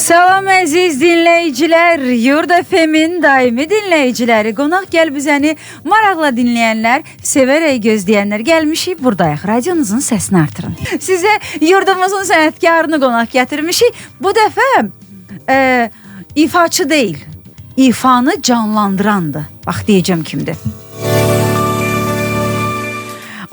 Salam əziz dinləyicilər, Yurd FM-in daimi dinləyiciləri, qonaq gəl bizəni maraqla dinləyənlər, sevərək gözləyənlər, gəlmişik buradayıq. Radionuzun səsini artırın. Sizə yurdumuzun sənətkarını qonaq gətirmişik. Bu dəfə ifaçı deyil, ifanı canlandırandır. Bax deyəcəm kimdir.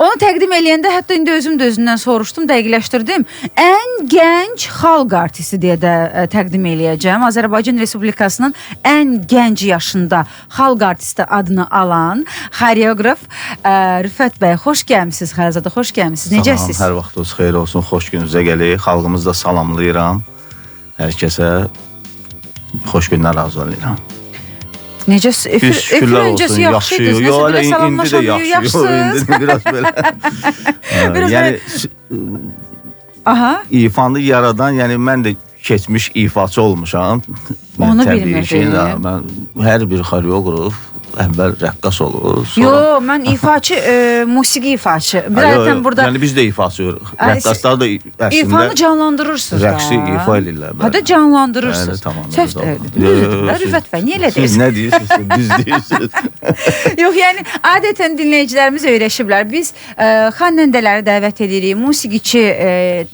Onu təqdim eləyəndə hətta indi özüm də özümdən soruşdum, dəqiqləşdirdim. Ən gənc xalq artisti deyə də təqdim eləyəcəm. Azərbaycan Respublikasının ən gənc yaşında xalq artisti adını alan xoreoqraf Rüfət bəy, xoş gəlmisiniz Xəlizadə, xoş gəlmisiniz. Necəsiz? Salam, hər vaxtınız xeyir olsun, xoş gününüzə gəlik. Xalqımızı da salamlayıram. Hər kəsə xoş günlər arzulayıram. Necə efir öncəsi yaxşı idiniz? Nəsə belə salamlaşan yaxşısınız? İndi biraz belə. Yəni ifanı yaradan, yəni mən də keçmiş ifaçı olmuşam. Onu bilmirdim. Mən hər bir xoreoqraf əvvəl rəqqas olur. Yo, mən ifaçı, musiqi ifaçı. Zaten burada. Yəni biz də ifaçıyıq. Rəqqaslar da əslində ifanı canlandırırsınız. Rəqsi ifa eləyirlər. Ha da canlandırırsınız. Səhv deyirəm. Rüfət bəy, niyə elə deyirsiniz? Siz nə deyirsiniz? Düz deyirsiniz. Yox, yəni adətən dinləyicilərimiz öyrəşiblər. Biz xanəndələri dəvət edirik. Musiqiçi,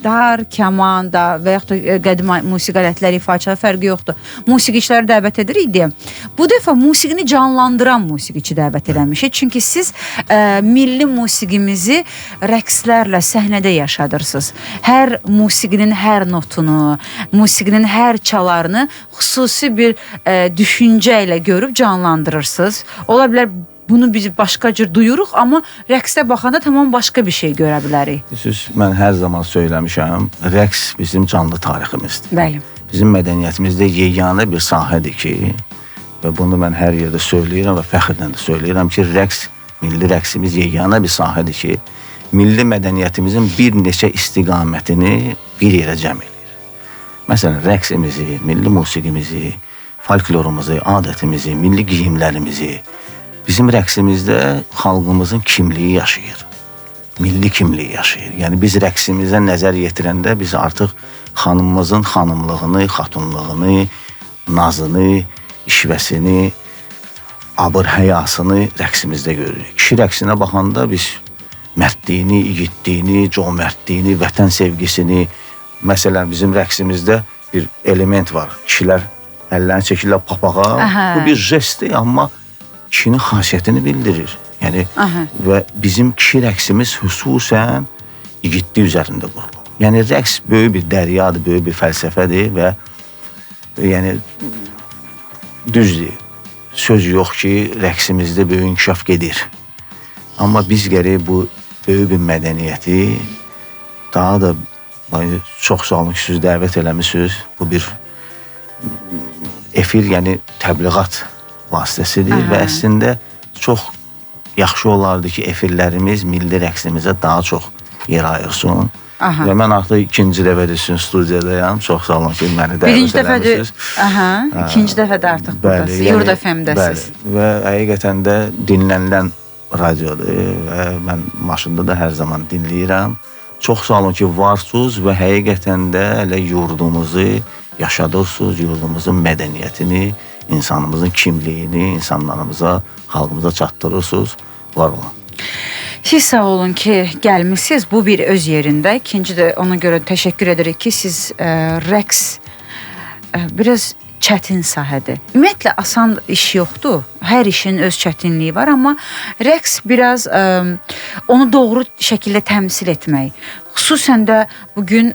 dar, kaman da və yaxud da qədim musiqi alətləri ifaçılar fərqi yoxdur. Musiqiçiləri dəvət edirik deyə. Bu dəfə musiqini canlandıran musiqiçi dəvət eləmişik. Çünki siz milli musiqimizi rəqslərlə səhnədə yaşadırsınız. Hər musiqinin hər notunu, musiqinin hər çalarını xüsusi bir düşüncə ilə görüb canlandırırsınız. Ola bilər bunu biz başqa cür duyuruq, amma rəqsdə baxanda tamam başqa bir şey görə bilərik. Siz, mən hər zaman söyləmişəm, rəqs bizim canlı tariximizdir. Bəli. Bizim mədəniyyətimizdə yeganə bir sahədir ki, və bunu mən hər yerdə söyləyirəm və fəxrlə də söyləyirəm ki, rəqs, milli rəqsimiz yeganə bir sahədir ki, milli mədəniyyətimizin bir neçə istiqamətini bir yerə cəm eləyir. Məsələn, rəqsimizi, milli musiqimizi, folklorumuzu, adətimizi, milli geyimlərimizi, bizim rəqsimizdə xalqımızın kimliyi yaşayır. Milli kimliyi yaşayır. Yəni biz rəqsimizə nəzər yetirəndə biz artıq xanımımızın xanımlığını, xatunluğunu, nazını, işvəsini, abır həyasını rəqsimizdə görürük. Kişi rəqsinə baxanda biz mərdliyini, igidliyini, cömərtliyini, vətən sevgisini, məsələn bizim rəqsimizdə bir element var. Kişilər əllərini çəkirlər papağa. Aha. Bu bir jestdir, amma kişinin xasiyyətini bildirir. Yəni aha. Və bizim kişi rəqsimiz xüsusən igidlik üzərində qurulur. Yəni rəqs böyük bir dəryadır, böyük bir fəlsəfədir və yəni düzdür, söz yox ki, rəqsimizdə böyük inkişaf gedir. Amma biz gərək bu böyük bir mədəniyyəti daha da çox sağ olun ki, siz dəvət eləmişsiniz. Bu bir efir, yəni təbliğat vasitəsidir. Aha. Və əslində çox yaxşı olardı ki, efirlərimiz milli rəqsimizə daha çox yer ayırsın. Aha. Və mən artıq ikinci dəfədir sizin studiyadayam. Çox sağ olun ki, məni dəvət eləmişsiniz. Aha, ikinci dəfə də artıq buradasınız. Yurd FM-dəsiniz. Və həqiqətən də dinlənilən radiodur və mən maşında da hər zaman dinləyirəm. Çox sağ olun ki, varsınız və həqiqətən də elə yurdumuzu yaşadırsınız, yurdumuzun mədəniyyətini, insanımızın kimliyini insanlarımıza, xalqımıza çatdırırsınız. Var olun. Siz sağ olun ki, gəlmişsiniz. Bu bir öz yerində. İkinci də ona görə təşəkkür edirik ki, siz rəqs biraz çətin sahədir. Ümumiyyətlə asan iş yoxdur. Hər işin öz çətinliyi var, amma rəqs biraz onu doğru şəkildə təmsil etmək. Xüsusən də bugün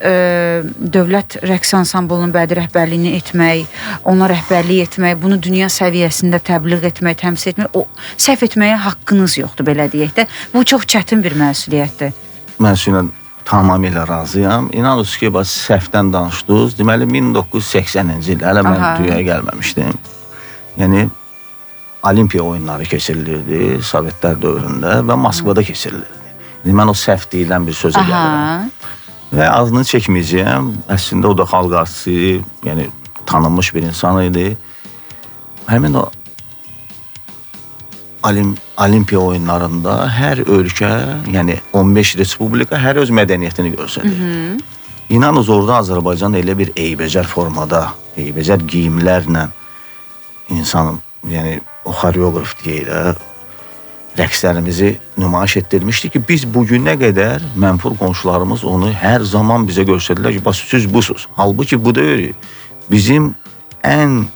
Dövlət Rəqs Ansamblının bədii rəhbərliyini etmək, ona rəhbərlik etmək, bunu dünya səviyyəsində təbliğ etmək, təmsil etmək, o səhv etməyə haqqınız yoxdur, belə deyək də. Bu çox çətin bir məsuliyyətdir. Mən sizinlə tamamilə razıyam. İnanırsınız ki, bax səhvdən danışdınız. Deməli 1980-ci il, hələ mən dünyaya gəlməmişdim. Yəni Olimpiya oyunları keçirilirdi Sovetlər dövründə və Moskvada keçirilirdi. İndi mən o səhv deyilən bir sözə gəlirəm. Və adını çəkməyəcəyəm. Əslində o da xalq artisti, yəni tanınmış bir insan idi. Həmin o Olimpiya oyunlarında hər ölkə, yəni 15 respublika hər öz mədəniyyətini göstərir. İnanınız orada Azərbaycan elə bir eybəcər formada, eybəcər geyimlərlə insanın, yəni o xoreoqraf deyək də, rəqslərimizi nümayiş etdirmişdi ki, biz bugünə qədər mənfur qonşularımız onu hər zaman bizə göstərdilər ki, bax siz busuz. Halbuki bu deyil. Bizim ən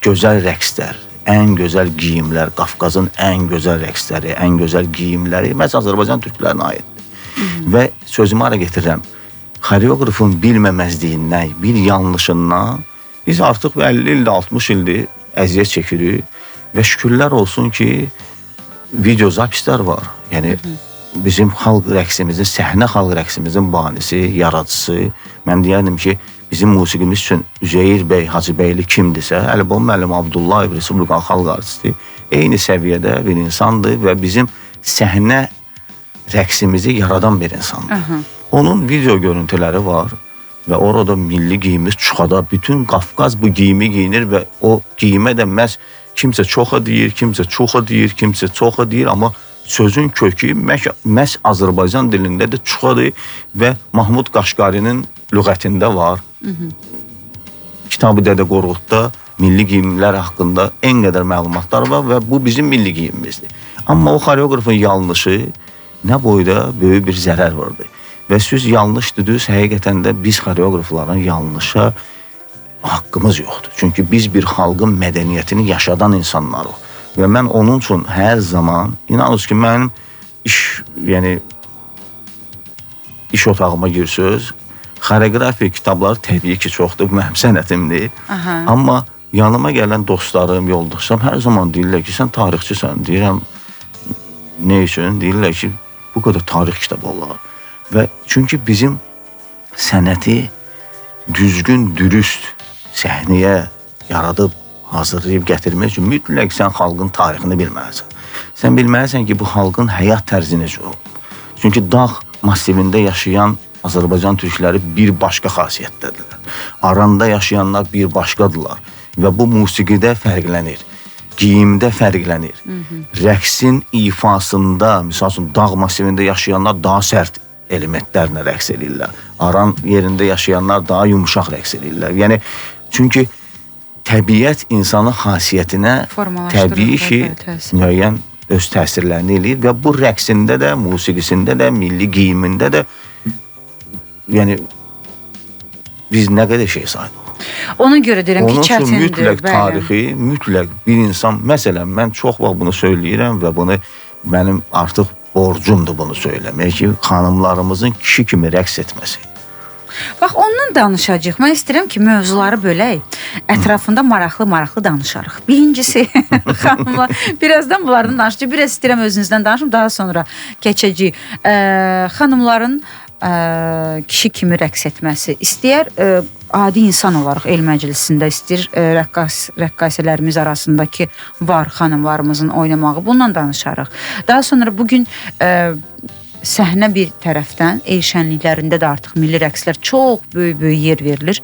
gözəl rəqslər, ən gözəl geyimlər, Qafqazın ən gözəl rəqsləri, ən gözəl geyimləri məhz Azərbaycan türklərinə aiddir. Və sözümü ara getirirəm. Xoreoqrafın bilməməzliyindən, bir yanlışından biz artıq 50 ildir, 60 ildir əziyyət çəkirik və şükürlər olsun ki, video zapislər var. Yəni bizim xalq rəqsimizin, səhnə xalq rəqsimizin banisi, yaradıcısı, mən deyərdim ki, bizim musiqimiz üçün Üzeyir bəy Hacıbəyli kimdirsə, Əlibon müəllim Abdullayev Respublikanın xalq artisti eyni səviyyədə bir insandır və bizim səhnə rəqsimizi yaradan bir insandır. Onun video görüntüləri var və orada milli geyimimiz çuxada, bütün Qafqaz bu geyimi geyinir və o geyimə də məhz kimsə çoxa deyir, kimsə çoxa deyir, kimsə çoxa deyir, amma sözün kökü məhz Azərbaycan dilində də çuxadır və Mahmud Qaşqarinin lüğətində var. Kitab-ı Dədə Qorqudda milli geyimlər haqqında en qədər məlumatlar var və bu bizim milli geyimimizdir. Amma o xoreoqrafın yanlışı nə boyda böyük bir zərər vardı. Və söz yanlışdır, düz, həqiqətən də biz xoreoqrafların yanlışa haqqımız yoxdur. Çünki biz bir xalqın mədəniyyətini yaşadan insanlarıq. Və mən onun üçün hər zaman, inanınız ki, mənim iş, yəni iş otağıma girsiniz, xoreoqrafiya kitabları təbii ki çoxdur, bu mənim sənətimdir. Aha. Amma yanıma gələn dostlarım, yoldaşlarım hər zaman deyirlər ki, sən tarixçisən. Deyirəm, nə üçün? Deyirlər ki, bu qədər tarix kitabı olar. Və çünki bizim sənəti düzgün, dürüst səhnəyə yaradıb, hazırlayıb gətirmək üçün mütləq sən xalqın tarixini bilməlisən. Sən bilməlisən ki, bu xalqın həyat tərzi necə olub. Çünki dağ massivində yaşayan Azərbaycan türkləri bir başqa xasiyyətdədirlər. Aranda yaşayanlar bir başqadırlar və bu musiqidə fərqlənir, geyimdə fərqlənir. Rəqsin ifasında, misal üçün, dağ massivində yaşayanlar daha sərt elementlərlə rəqs eləyirlər. Aran yerində yaşayanlar daha yumuşaq rəqs eləyirlər. Yəni, çünki təbiət insanın xasiyyətinə təbii ki, müəyyən öz təsirlərini eləyir və bu rəqsində də, musiqisində də, milli geyimində də, yəni biz nə qədər şey saydıq. Ona görə deyirəm ki, çətindir. Onun üçün mütləq tarixi, mütləq bir insan, məsələn, mən çox vaxt bunu söyləyirəm və bunu mənim artıq borcumdur bunu söyləmək ki, xanımlarımızın kişi kimi rəqs etməsi. Bax, ondan danışacağıq. Mən istəyirəm ki, mövzuları bölək, ətrafında maraqlı-maraqlı danışarıq. Birincisi, xanımlar, birazdan bunlardan danışacağıq. Biraz istəyirəm özünüzdən danışım, daha sonra keçəcəyik. Xanımların kişi kimi rəqs etməsi. İstəyər adi insan olaraq el məclisində, istəyir rəqqasələrimiz arasındakı var xanımlarımızın oynamağı. Bundan danışarıq. Daha sonra bugün səhnə bir tərəfdən, el şənliklərində də artıq milli rəqslər çox böyük-böyük yer verilir.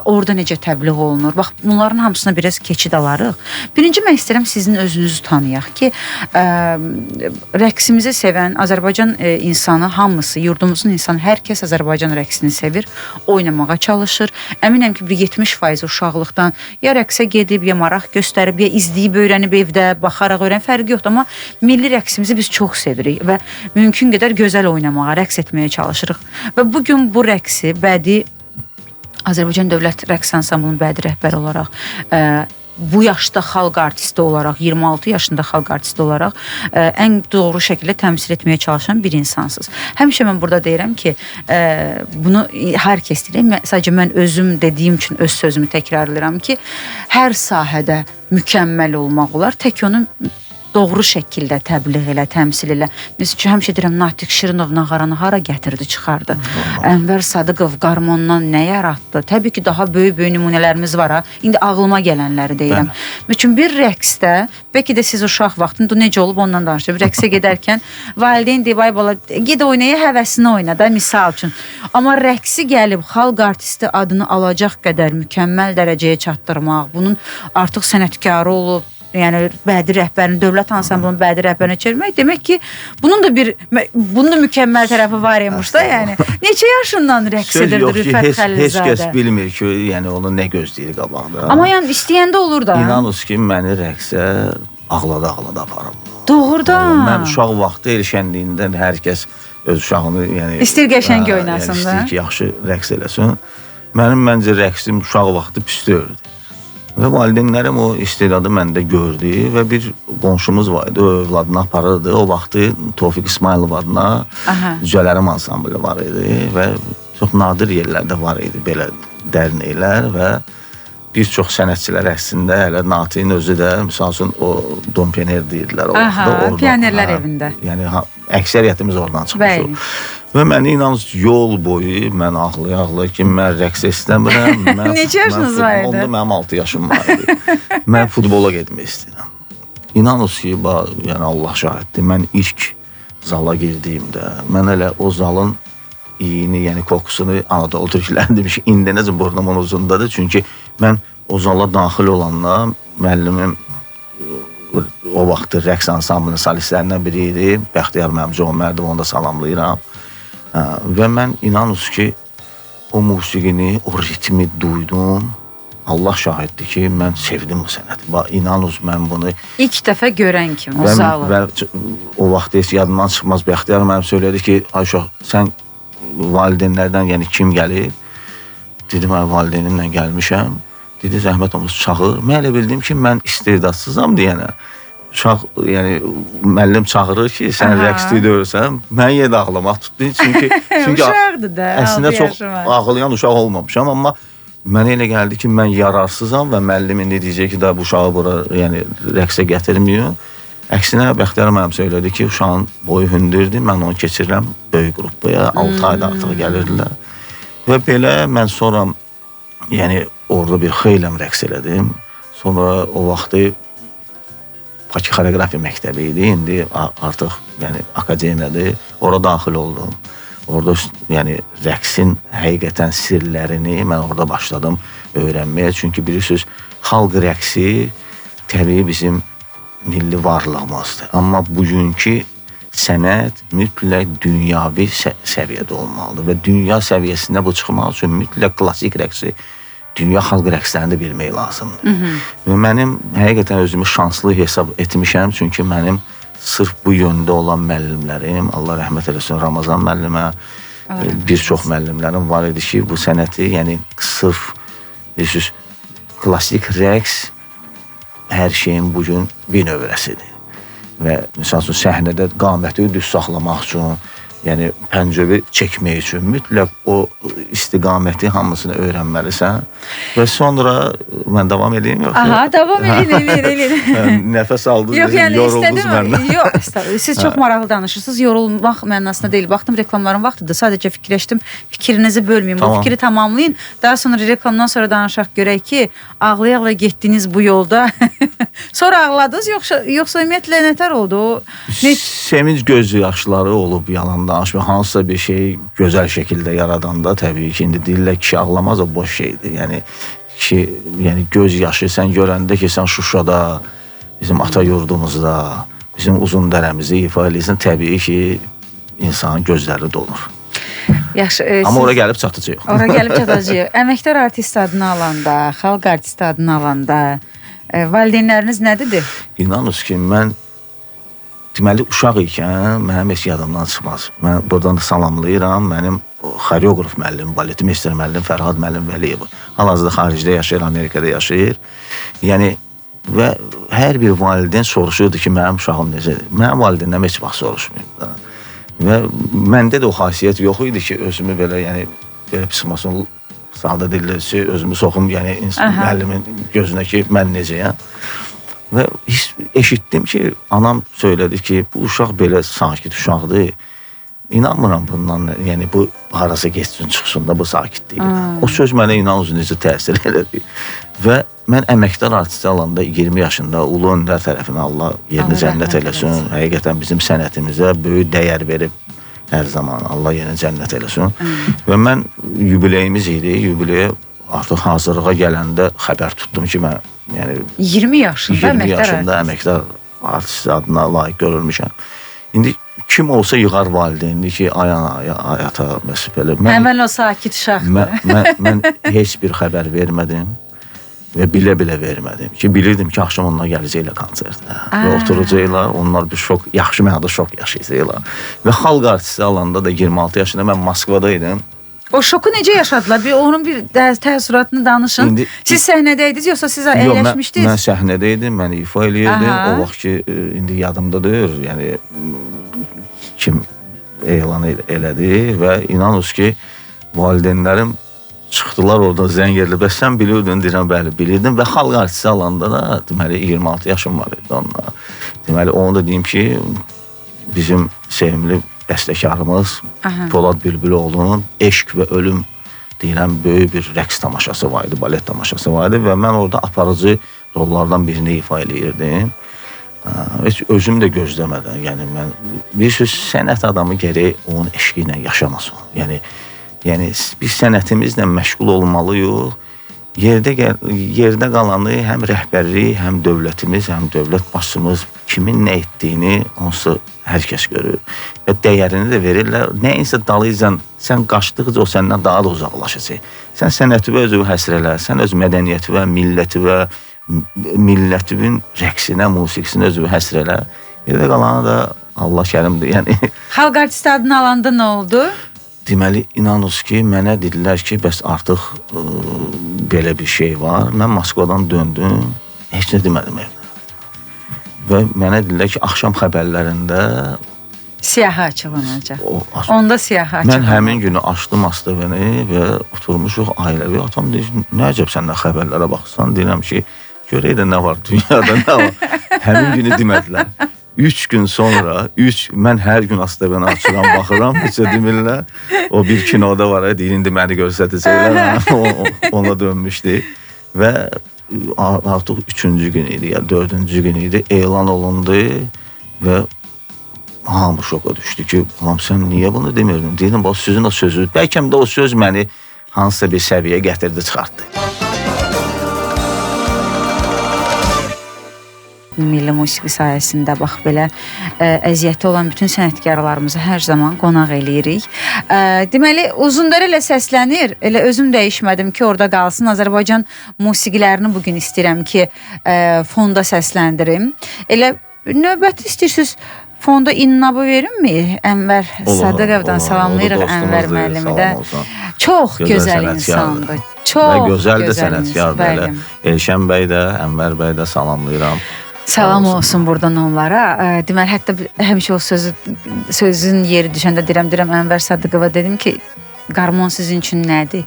Orada necə təbliğ olunur? Bax, bunların hamısına biraz keçid alarıq. Birinci, mən istəyirəm sizin özünüzü tanıyaq ki, rəqsimizi sevən Azərbaycan insanı hamısı, yurdumuzun insanı, hər kəs Azərbaycan rəqsini sevir, oynamağa çalışır. Əminəm ki, bir 70% uşaqlıqdan ya rəqsə gedib, ya maraq göstərib, ya izləyib, öyrənib evdə, baxaraq öyrənib, fərqi yoxdur. Amma milli rəqsimizi biz çox sevirik və mümkün qədər gözəl oynamağa, rəqs etməyə çalışırıq. Və bugün bu rəqsi bədii Azərbaycan Dövlət Rəqs Ansamblının bədii rəhbəri olaraq, bu yaşda xalq artisti olaraq, 26 yaşında xalq artisti olaraq ən doğru şəkildə təmsil etməyə çalışan bir insansınız. Həmişə mən burada deyirəm ki, bunu hər kəs deyir, sadəcə mən özüm dediyim üçün öz sözümü təkrarlayıram ki, hər sahədə mükəmməl olmaq olar, tək onu doğru şəkildə təbliğ elə, təmsil elə. Məsəl üçün həmişə deyirəm, Natiq Şirinov nağaranı hara gətirdi, çıxardı. Ənvər Sadıqov qarmondan nə yaratdı? Təbii ki, daha böyük-böyük nümunələrimiz var ha. İndi ağlıma gələnləri deyirəm. Üçün bir rəqsdə, bəlkə də siz uşaq vaxtında necə olub ondan danışıram. Rəqsə gedərkən valideyn deyib, ay bala, ged oynaya, həvəsini oyna da, misal üçün. Amma rəqsi gəlib xalq artisti adını alacaq qədər mükəmməl dərəcəyə çatdırmaq, bunun artıq sənətkarı olub, yəni bədii rəhbərini, dövlət ansamblının bədii rəhbərinə çevirmək, demək ki, bunun da bir bunun da mükəmməl tərəfi var imiş da, yəni. Neçə yaşından rəqs edirdi Rüfət Xəlilzadə? Heç kəs bilmir ki, yəni onu nə gözləyir qabaqda. Amma yəni istəyəndə olur da. İnanız ki, məni rəqsə ağlada-ağlada aparıb. Doğrudan. Mən uşaq vaxtı el şənliyindən hər kəs öz uşağını, yəni istəyir qəşəng oynasın yəni, da. İstəyir ki, yaxşı rəqs eləsin. Mənim məncə rəqsim uşaq vaxtı pis deyildi. Və valideynlərim o istedadı məndə gördü və bir qonşumuz var idi, o övladını aparırdı. O vaxtı Tofiq İsmayılov adına Cücələrim ansamblı var idi və çox nadir yerlərdə var idi belə dərnəklər və bir çox sənətçilər əslində hələ Natiqin özü də, misal üçün o Don Pioner deyirdilər o vaxtda. Aha, pionerlər evində. Yəni əksəriyyətimiz oradan çıxmışıq. Və məni inanız yol boyu mən ağlaya-ağlaya ki, mən rəqs istəmirəm. Neçə yaşınız var idi? Onda mənim 6 yaşım var idi. Mən futbola getmək istəyirəm. İnanız ki, yəni Allah şahiddir, mən ilk zala girdiyimdə, mən elə o zalın iyini, yəni kokusunu Anadolu türkləri demiş ki, indi necə burnumun uzundadır. Çünki mən o zala daxil olanda müəllimim o vaxtı rəqs ansamblının solistlərindən biri idi. Bəxtiyar müəllim Ömərdir, onu da salamlayıram. Və mən inanız ki, o musiqini, o ritmi duydum. Allah şahiddir ki, mən sevdim bu sənəti. İnanız mən bunu... İlk dəfə görən kimi o zalı. Və o vaxt heç yadımdan çıxmaz. Bəxtiyar müəllim söylədi ki, ay uşaq, sən valideynlərdən, yəni kim gəlir? Dedim, mən valideynimlə gəlmişəm. Dedi, zəhmət olmasa çağır. Mən elə bildim ki, mən istedadsızam deyənə. Uşaq, yəni müəllim çağırır ki, sən rəqsli deyirsən, mən yenə də ağlamaq tutdu. Çünki uşaqdır da, əslində çox ağlayan uşaq olmamışam, amma mənə elə gəldi ki, mən yararsızam və müəllim indi deyəcək ki, da bu uşağı bura, yəni rəqsə gətirmiyor. Əksinə Bəxtiyar müəllim söylədi ki, uşağın boyu hündürdür, mən onu keçirirəm böyük qrupaya, 6 ayda artıq gəlirdilər. Və belə mən sonra, yəni orada bir xeyləm rəqs elədim. Sonra o vaxtı Bakı Xoreoqrafiya məktəbi idi, indi artıq yəni akademiyadır. Ora daxil oldum. Orada yəni rəqsin həqiqətən sirlərini mən orada başladım öyrənməyə. Çünki bilirsiniz, xalq rəqsi təbii bizim milli varlığımızdır. Amma bugünkü sənət mütləq dünyavi səviyyədə olmalıdır və dünya səviyyəsində bu çıxmaq üçün mütləq klassik rəqsi, dünya xalq rəqslərini də bilmək lazımdır. Və mənim həqiqətən özümü şanslı hesab etmişəm, çünki mənim sırf bu yöndə olan müəllimlərim, Allah rəhmət eləsin Ramazan müəllimə, bir çox müəllimlərim var idi ki, bu sənəti, yəni sırf bilirsiniz, klassik rəqs hər şeyin bugün bir növrəsidir. Və misal üçün səhnədə qaməti düz saxlamaq üçün, yəni pəncəvi çəkmək üçün mütləq o istiqaməti hamısını öyrənməlisən. Və sonra mən davam edeyim yoxsa? Aha, davam edin, edin. Nəfəs aldınız, yox, yəni, yoruldunuz məndən. Yox, siz çox maraqlı danışırsınız. Yorulmaq mənasında deyil. Baxdım, reklamların vaxtıdır. Sadəcə fikirləşdim, fikrinizi bölməyim. Tamam. O fikri tamamlayın. Daha sonra reklamdan sonra danışaq görək ki, ağlaya-ağlaya getdiniz bu yolda. Sonra ağladınız, yoxsa ümumiyyətlə nətər oldu? Sevinc göz yaşları olub yalan danışmıyor. Hansısa bir şeyi gözəl şəkildə yaradanda təbii ki, indi deyirlər kişi ağlamaz, o boş şeydir. Yəni ki, yəni göz yaşı sən görəndə ki, sən Şuşada, bizim ata yurdumuzda, bizim uzun dərəmizi ifa eləyirsən, təbii ki, insanın gözləri dolur. Yaxşı, amma ora gəlib çatacağıq. Ora gəlib çatacağıq. Əməkdar artist adını alanda, xalq artisti adını alanda valideynləriniz nə dedi? İnanız ki, mən deməli, uşaq ikən mənim heç yadımdan çıxmaz. Mən buradan da salamlayıram. Mənim xoreoqraf müəllim, baletmeyster müəllim Fərhad müəllim Vəliyev. Hal-hazırda xaricdə yaşayır, Amerikada yaşayır. Yəni və hər bir valideyn soruşurdu ki, mənim uşağım necədir? Mənim valideynlərim heç vaxt soruşmayıb da. Və məndə də o xasiyyət yox idi ki, özümü belə, yəni belə pis olmasın, sadə dillə özümü soxum, yəni müəllimin gözünə ki, mən necəyəm. Və eşitdim ki, anam söylədi ki, bu uşaq belə sakit uşaqdır. İnanmıram bundan, yəni bu harasa getsin, çıxsın da bu sakitlik. O söz mənə inanın necə təsir elədi. Və mən əməkdar artisti alanda 20 yaşında Ulu Öndər tərəfindən Allah yerini cənnət eləsin. Həqiqətən bizim sənətimizə böyük dəyər verib hər zaman. Allah yerini cənnət eləsin. Və mən yubileyimiz idi. Yubileyə artıq hazırlığa gələndə xəbər tutdum ki, mən yəni 20 yaşında 20 yaşında əməkdar artisti adına layiq görülmüşəm. İndi kim olsa yığar valideynini ki, ay ana, ay ata, məsələ. Həmən o sakit uşaqdır. Mən heç bir xəbər vermədim və bilə-bilə vermədim ki, bilirdim ki, axşam onlar gələcəklər konsertə və oturacaqlar, onlar bir şok, yaxşı mənada şok yaşayacaqlar. Və xalq artisti alanda da 26 yaşında mən Moskvada idim. O şoku necə yaşadılar? Bir onun bir təəssüratını danışın. İndi, siz səhnədə idiniz yoxsa siz əyləşmişdiniz? Mən səhnədə idim, mən ifa eləyirdim. O vaxt ki, indi yadımda deyil, yəni kim elan elədi və inanınız ki, valideynlərim çıxdılar oradan zəng eləyib. Bəs sən bilirdin, deyirəm, bəli, bilirdim və xalq artisti alanda da deməli 26 yaşım var idi onunla. Deməli onu da deyim ki, bizim sevimli bəstəkarımız Polad Bülbüloğlu'nun Eşq və Ölüm deyilən böyük bir rəqs tamaşası var idi, balet tamaşası var idi və mən orada aparıcı rollardan birini ifa eləyirdim. Heç özüm də gözləmədən, yəni mən bilirsiniz, sənət adamı gərək onun eşqi ilə yaşamasın. Yəni biz sənətimizlə məşğul olmalıyıq. Yerdə qalanı həm rəhbərlik, həm dövlətimiz, həm dövlət başçımız kimin nə etdiyini onsuz hər kəs görür. Və dəyərini də verirlər. Nəyinsə dalıyla sən qaçdıqca o səndən daha da uzaqlaşacaq. Sən sənəti və özünü həsr elə, sən öz mədəniyyəti və milləti və millətin rəqsinə, musiqisinə özünü həsr elə. Yerdə qalanı da Allah kərimdir. Yəni xalq artisti adını alanda nə oldu? Deməli, inanınız ki, mənə dedilər ki, bəs artıq belə bir şey var. Mən Moskvadan döndüm, heç nə demədim evdə. Və mənə dedilər ki, axşam xəbərlərində siyahı açıqlanacaq. Onda siyahı açıqlanacaq. Mən həmin günü açdım ASTV-ni və oturmuşuq ailəvi. Atam deyir, nə əcəb səndən xəbərlərə baxsan? Deyirəm ki, görək də nə var dünyada, nə var. Həmin günü demədilər. 3 gün sonra, mən hər gün ASTV-ni açıram, baxıram, heç nə demirlər. O bir kinoda var, deyir, indi məni göstərəcəklər, ona dönmüşdü. Və artıq 3-cü gün idi, ya 4-cü gün idi, elan olundu və hamı şoka düşdü ki, ulan sən niyə bunu demirdin? Deyirdim, bax, sizin o sözü, bəlkə də o söz məni hansısa bir səviyyə gətirdi, çıxartdı. Milli musiqi sayəsində bax belə əziyyəti olan bütün sənətkarlarımızı hər zaman qonaq eləyirik. Deməli, Uzundərə elə səslənir, elə özüm dəyişmədim ki, orada qalsın. Azərbaycan musiqilərini bugün istəyirəm ki, fonda səsləndirim. Elə növbəti istəyirsiniz, fonda innabı verinmi? Ənvər Sadıqovdan salamlayırıq Ənvər müəllimi də. Çox gözəl insandır. Çox gözəl də sənətkardır. Elşən bəy də, Ənvər bəy də salamlayıram. Salam olsun buradan onlara. Deməli, hətta həmişə o sözün yeri düşəndə deyirəm Ənvər Sadıqova dedim ki, qarmon sizin üçün nədir?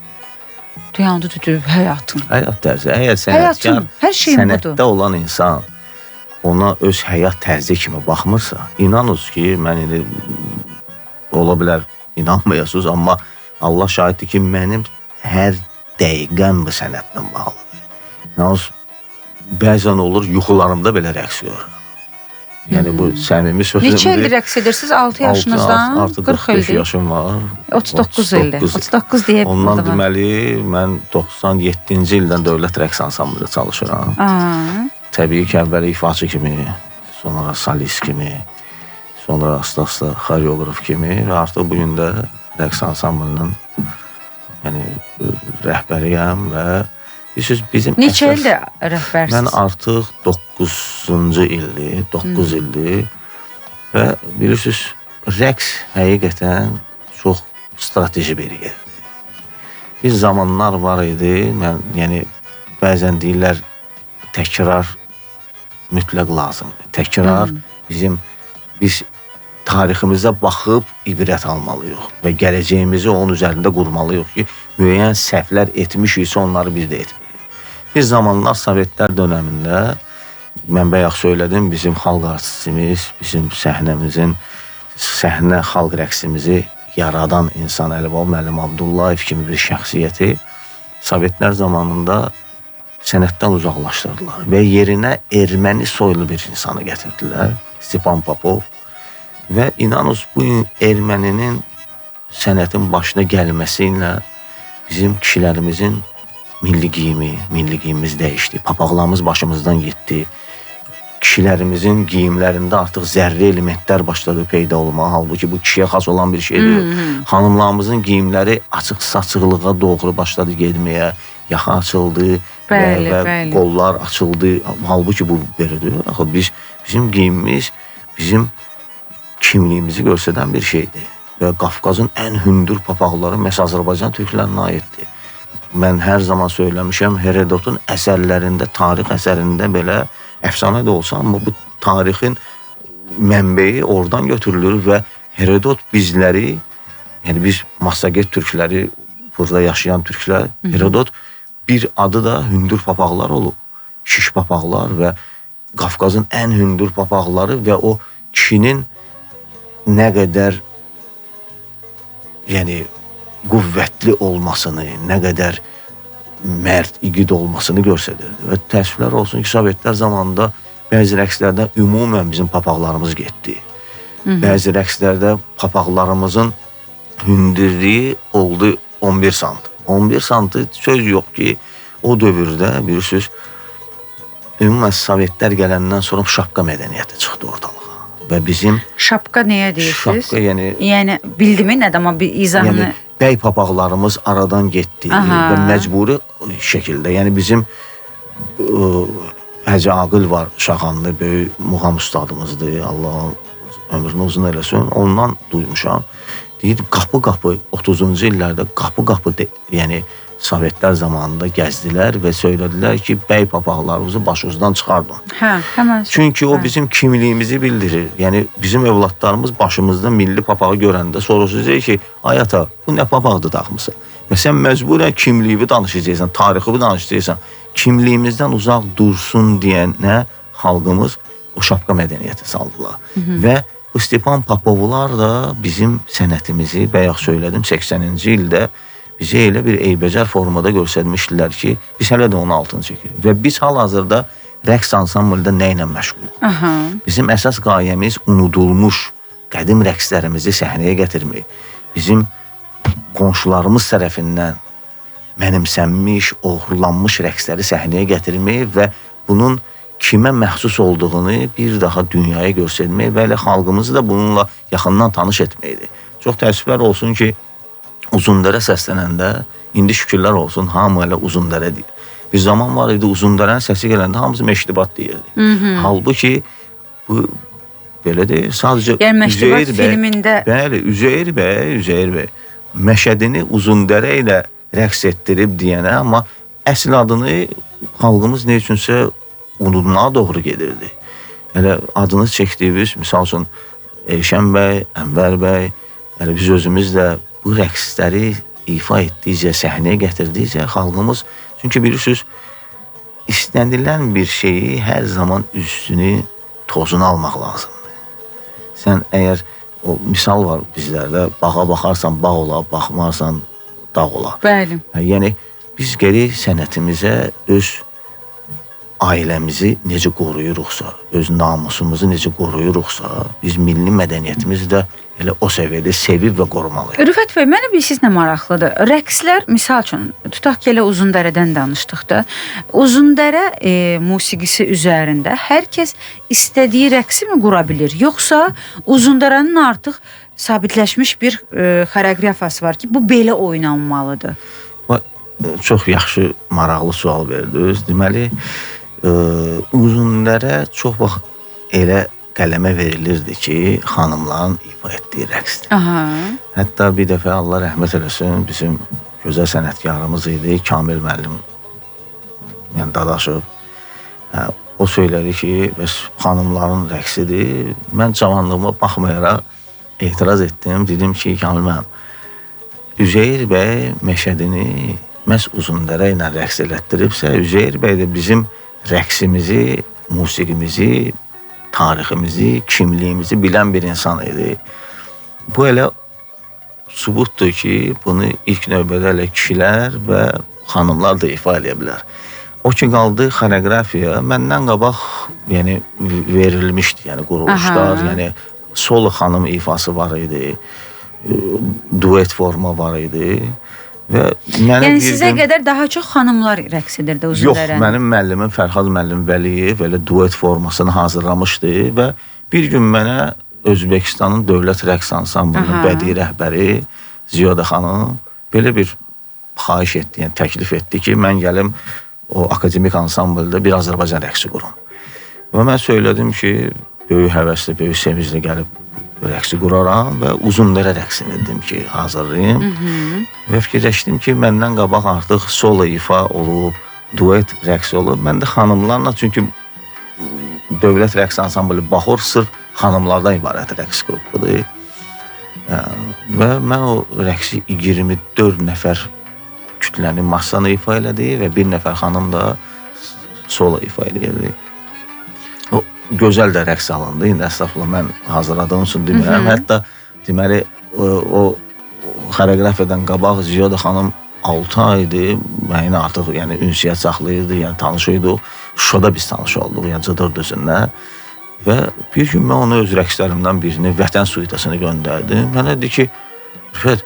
Dayandı, dedi, həyatım. Həyat tərzi. Əgər sənətkar, hər şeyim sənətdə budur. Olan insan ona öz həyat tərzi kimi baxmırsa, inanınız ki, mən indi ola bilər inanmayasınız, amma Allah şahiddir ki, mənim hər dəqiqəm bu sənətlə bağlıdır. İnanınız, bəzən olur, yuxularımda belə rəqs görürəm. Yəni bu səmimi sözümdür. Neçə ildir rəqs edirsiniz? 6 yaşınızdan? Artıq 45 yaşım var. 39 ildir. 39 deyə ondan deməli, mən 97-ci ildən Dövlət Rəqs Ansamblında çalışıram. Təbii ki, əvvəl ifaçı kimi, sonra solist kimi, sonra asta-asta xoreoqraf kimi və artıq bu gün də rəqs ansamblının yəni, rəhbəriyəm və bilirsiniz, bizim neçə ildir rəhbərsiniz? Mən artıq 9-cu ildir, 9 ildir və bilirsiniz, rəqs həqiqətən çox strateji bir yerdir. Bir zamanlar var idi, mən, yəni bəzən deyirlər, təkrar mütləq lazımdır. Təkrar biz tariximizə baxıb ibrət almalıyıq və gələcəyimizi onun üzərində qurmalıyıq ki, müəyyən səhvlər etmişiksə onları biz də etmirik. Bir zamanlar Sovetlər dönəmində Mən bayaq söylədim, bizim xalq artistimiz, bizim səhnəmizin, səhnə xalq rəqsimizi yaradan insan Əlibaba müəllim Abdullayev kimi bir şəxsiyyəti Sovetlər zamanında sənətdən uzaqlaşdırdılar və yerinə erməni soylu bir insanı gətirdilər, Stepan Popov. Və inanınız, bu erməninin sənətin başına gəlməsi ilə bizim kişilərimizin milli geyimi, milli geyimimiz dəyişdi, papaqlarımız başımızdan getdi. Kişilərimizin geyimlərində artıq zərri elementlər başladı peyda olmağa. Halbuki bu kişiyə xas olan bir şeydir. Xanımlarımızın geyimləri açıq-saçıqlığa doğru başladı getməyə. Yaxa açıldı, bəli, və bəli, qollar açıldı. Halbuki bu belə deyil. Axı bizim geyimimiz bizim kimliyimizi göstərən bir şeydir. Və Qafqazın ən hündür papaqları məhz Azərbaycan türklərinə aiddir. Mən hər zaman söyləmişəm, Herodotun əsərlərində, tarix əsərində belə əfsanə də olsa, amma bu tarixin mənbəyi oradan götürülür və Herodot bizləri, yəni biz Massaget türkləri, burada yaşayan türklər, Herodot bir adı da hündür papaqlar olub. Şiş papaqlar və Qafqazın ən hündür papaqları və o kişinin nə qədər yəni qüvvətli olmasını, nə qədər mərd, igid olmasını göstərirdi. Və təəssüflər olsun ki, Sovetlər zamanında bəzi rəqslərdə ümumən bizim papaqlarımız getdi. Bəzi rəqslərdə papaqlarımızın hündürlüyü oldu 11 sant. 11 santı söz yox ki, o dövrdə bilirsiniz, ümumən Sovetlər gələndən sonra şapka mədəniyyəti çıxdı ortalığa. Və bizim şapka nəyə deyirsiniz? Şapka yəni bildimi nədir, amma bir izahını. Yəni bəy papaqlarımız aradan getdi. Aha. Və məcburi şəkildə. Yəni bizim Hacı Aqil var, Şaxanlı, böyük muğam ustadımızdır. Allah ömrünü uzun eləsin. Ondan duymuşam. Deyir, qapı-qapı 30-cu illərdə qapı-qapı yəni Sovetlər zamanında gəzdilər və söylədilər ki, bəy papaqlarımızı başınızdan çıxardın. Hə, həmən. Çünki o bizim kimliyimizi bildirir. Yəni bizim övladlarımız başımızda milli papağı görəndə soruşacaq ki, ay ata, bu nə papaqdır taxmısan? Və sən məcburən kimliyini danışacaqsan, tarixini danışacaqsan. Kimliyimizdən uzaq dursun deyənə xalqımız o şapka mədəniyyəti saldılar. Və bu Stepan Popovlar da bizim sənətimizi, bayaq söylədim, 80-ci ildə bizi elə bir eybəcər formada göstərmişdilər ki, biz hələ də onun altını çəkirik. Və biz hal-hazırda rəqs ansamblda nə ilə məşğuluq? Aha. Bizim əsas qayəmiz unudulmuş qədim rəqslərimizi səhnəyə gətirmək. Bizim qonşularımız tərəfindən mənimsənmiş, oğurlanmış rəqsləri səhnəyə gətirmək və bunun kimə məxsus olduğunu bir daha dünyaya göstərmək və elə xalqımızı da bununla yaxından tanış etməkdir. Çox təəssüflər olsun ki, Uzundərə səslənəndə, indi şükürlər olsun, hamı elə Uzundərə deyir. Bir zaman var idi, Uzundərənin səsi gələndə hamısı Məşdibat deyirdi. Halbuki bu belə deyil, sadəcə yəni, Üzeyir bəy, filmində... Bəli, Üzeyir bəy Məşədini Uzundərə ilə rəqs etdirib deyənə, amma əsl adını xalqımız nə üçünsə unutmağa doğru gedirdi. Elə adını çəkdiyimiz, misal üçün Elşən bəy, Ənvər bəy, elə biz özümüz də bu rəqsləri ifa etdikcə, səhnəyə gətirdikcə xalqımız, çünki bilirsiniz, istənilən bir şeyi hər zaman üstünü, tozunu almaq lazımdır. Sən əgər, o misal var bizlərdə, bağa baxarsan bağ ola, baxmarsan dağ ola. Bəli. Yəni, biz gərək sənətimizə öz ailəmizi necə qoruyuruqsa, öz namusumuzu necə qoruyuruqsa, biz milli mədəniyyətimizi də elə o səviyyədə sevib və qorumalıyıq. Rüfət bəy, mənə bilirsiniz nə maraqlıdır? Rəqslər, misal üçün, tutaq ki, elə Uzundərədən danışdıq da. Uzundərə musiqisi üzərində hər kəs istədiyi rəqsi mi qura bilir? Yoxsa Uzundərənin artıq sabitləşmiş bir xoreografiyası var ki, bu belə oynanmalıdır? Çox yaxşı, maraqlı sual verdiniz. Deməli, Uzundərə çox vaxt elə qələmə verilirdi ki, xanımların ifa etdiyi rəqsdir. Aha. Hətta bir dəfə Allah rəhmət eləsin, bizim gözəl sənətkarımız idi, Kamil müəllim, yəni Dadaşov. O söylədi ki, bəs xanımların rəqsidir. Mən cavanlığıma baxmayaraq etiraz etdim. Dedim ki, Kamil müəllim, Üzeyir bəy Məşədini məhz Uzundərə ilə rəqs elətdiribsə, Üzeyir bəy də bizim rəqsimizi musiqimizi, tariximizi, kimliyimizi bilən bir insan idi. Bu elə sübutdur ki, bunu ilk növbədə elə kişilər və xanımlar da ifa eləyə bilər. O ki qaldı xoreoqrafiya, məndən qabaq, yəni verilmişdi, yəni quruluşlar, Aha. yəni solo xanım ifası var idi, duet forma var idi və mənə Yəni bir sizə gün... qədər daha çox xanımlar rəqs edirdi Yox, Uzundərəni. mənim müəllimim Fərhad müəllim Vəliyev elə duet formasını hazırlamışdı və bir gün mənə Özbəkistanın Dövlət Rəqs Ansamblının bədii rəhbəri Ziyoda xanım belə bir xahiş etdi, yəni təklif etdi ki, mən gəlim o akademik ansamblda bir Azərbaycan rəqsi qurum. Və mən söylədim ki, böyük həvəslə, böyük sevinclə gəlib rəqsi quraram və Uzundərə rəqsini dedim ki, hazırlayım. Və fikirləşdim ki, məndən qabaq artıq solo ifa olub, duet rəqsi olub. Mən də xanımlarla, çünki Dövlət Rəqs Ansamblı Bahor sırf xanımlardan ibarət rəqs qrupudur. Və mən o rəqsi 24 nəfər kütləni massanı ifa elədi və bir nəfər xanım da solo ifa eləyirdi. O gözəl də rəqs alındı. İndi əstəğfurullah, mən hazırladığım üçün demirəm. Hətta deməli o xoreoqrafiyadan qabaq Ziyoda xanım 6 ay idi. Mənə artıq yəni ünsiyyət saxlayırdı, yəni tanış idik. Şuşada biz tanış olduq, yəni Cıdır düzündə. Və bir gün mən ona öz rəqslərimdən birini, Vətən suitasını göndərdim. Mənə dedi ki, Rüfət,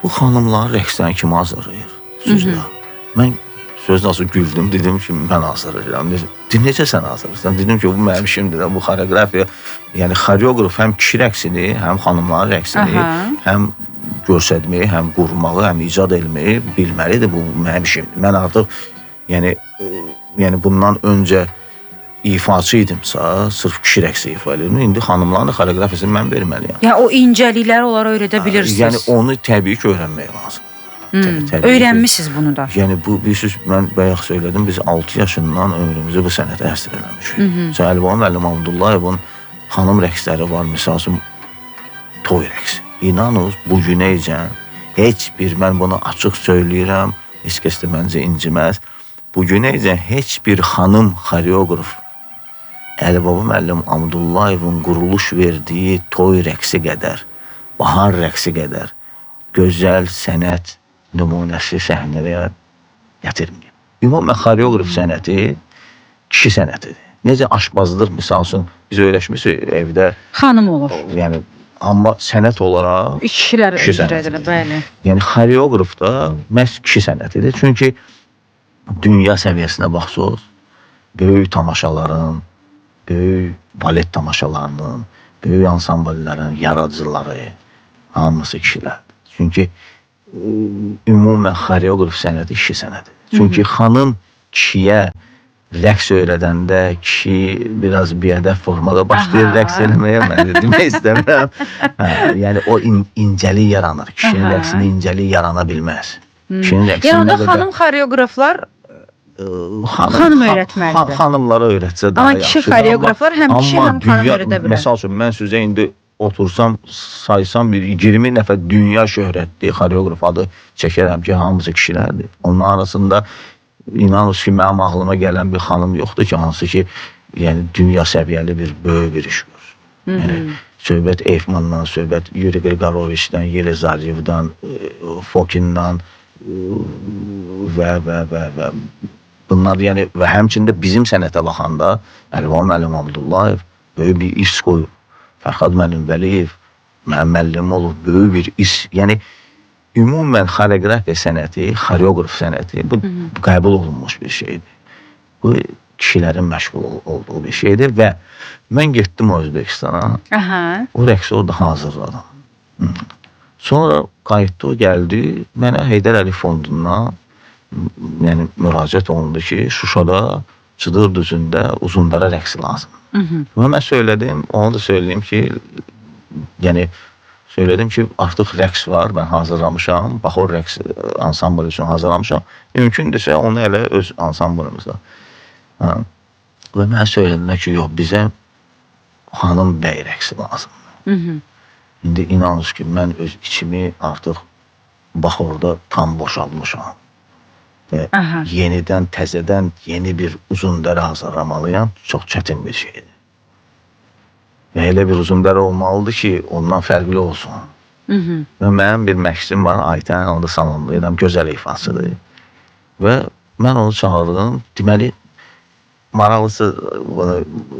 bu xanımların rəqslərini kim hazırlayır? Sözlə. Mən söz nasıl güldüm, dedim ki, mən hazırlayıram. Dedim, necə sən hazırlayırsan? Dedim ki, bu mənim işimdir, bu xoreoqrafiya. Yəni xoreoqraf həm kişi rəqsini, həm xanımların rəqsini, həm göstərməyi, həm qurmağı, həm icad etməyi bilməlidir. Bu mənim işimdir. Mən artıq yəni bundan öncə ifaçı idimsə, sırf kişi rəqsi ifa edirdim. İndi xanımların da xoreoqrafiyasını mən verməliyəm. Yəni o incəlikləri onlara öyrədə bilirsiniz. Yəni onu təbii ki, öyrənmək lazım. Öyrənmisiniz bunu da. Yəni bu bilirsiniz, mən bayaq söylədim, biz 6 yaşından ömrümüzü bu sənətə həsr eləmişik. Məsələn, Əlibaba müəllim Abdullayevin xanım rəqsləri var, misal üçün toy rəqsi. İnanınız, bu günəyəcən heç bir, mən bunu açıq söyləyirəm, heç kəs də məncə inciməz. Bu günəyəcən heç bir xanım xoreoqraf Əlibaba müəllim Abdullayevin quruluş verdiyi toy rəqsi qədər, bahar rəqsi qədər gözəl sənət nümunəsi səhnəyə gətirməyib. Ümumən xoreoqraf sənəti kişi sənətidir. Necə aşbazlıq, misal üçün, biz öyrəşmişik evdə. Xanım olur. Yəni, amma sənət olaraq kişilər icra edilir, bəli. Yəni xoreoqraf da məhz kişi sənətidir. Çünki dünya səviyyəsinə baxsınız, böyük tamaşaların, böyük balet tamaşalarının, böyük ansambllərin yaradıcıları hamısı kişilərdir. Çünki ümumən xoreoqraf sənəti kişi sənətidir. Çünki xanım kişiyə rəqs öyrədəndə kişi biraz biədəb formada başlayır rəqs eləməyə, mən də demək istəmirəm. Yəni o incəlik yaranır. Kişinin rəqsində incəlik yarana bilməz. Kişinin rəqsində. Yəni onda xanım xoreoqraflar xanım öyrətməlidir. Xanımlara öyrətsə daha yaxşıdır. Amma kişi xoreoqraflar həm kişi, həm xanım öyrədə bilər. Məsəl üçün, mən sizə indi otursam, saysam bir 20 nəfər dünya şöhrətli xoreoqraf adı çəkərəm ki, hamısı kişilərdir. Onun arasında inanın ki, mənim ağlıma gələn bir xanım yoxdur ki, hansı ki, yəni dünya səviyyəli bir böyük bir iş görür. Yəni söhbət Eyfmandan, söhbət Yuri Qriqoroviçdən, Yelizaryevdən, Fokindan və bunlar, yəni və həmçində bizim sənətə baxanda Əlibaba müəllim Abdullayev böyük bir iş qoyub. Fərhad müəllim Vəliyev mənim müəllimim olub, böyük bir iş. Yəni ümumən xoreoqrafiya sənəti, xoreoqraf sənəti bu qəbul olunmuş bir şeydir. Bu kişilərin məşğul olduğu bir şeydir və mən getdim Özbekistana. O rəqsi orada hazırladım. Sonra qayıtdı, o gəldi. Mənə Heydər Əliyev fondundan yəni müraciət olundu ki, Şuşada, Cıdır düzündə Uzundərə rəqsi lazımdır. Və mən söylədim, onu da söyləyim ki, yəni söylədim ki, artıq rəqs var, mən hazırlamışam, Bahor rəqs ansambl üçün hazırlamışam. Mümkündürsə onu elə öz ansamblımızda. Və mən söylədilər ki, yox, bizə xanım bəy rəqsi lazımdır. İndi inanın ki, mən öz içimi artıq Bahorda tam boşaltmışam. Və yenidən, təzədən yeni bir uzun dərə hazırlamalıyam. Çox çətin bir şeydir. Və elə bir uzun dərə olmalıdır ki, ondan fərqli olsun. Və mənim bir məşqçim var, Aytən, onu da salamlayıram, gözəl ifaçıdır. Və mən onu çağırdım. Deməli, maraqlısı bunu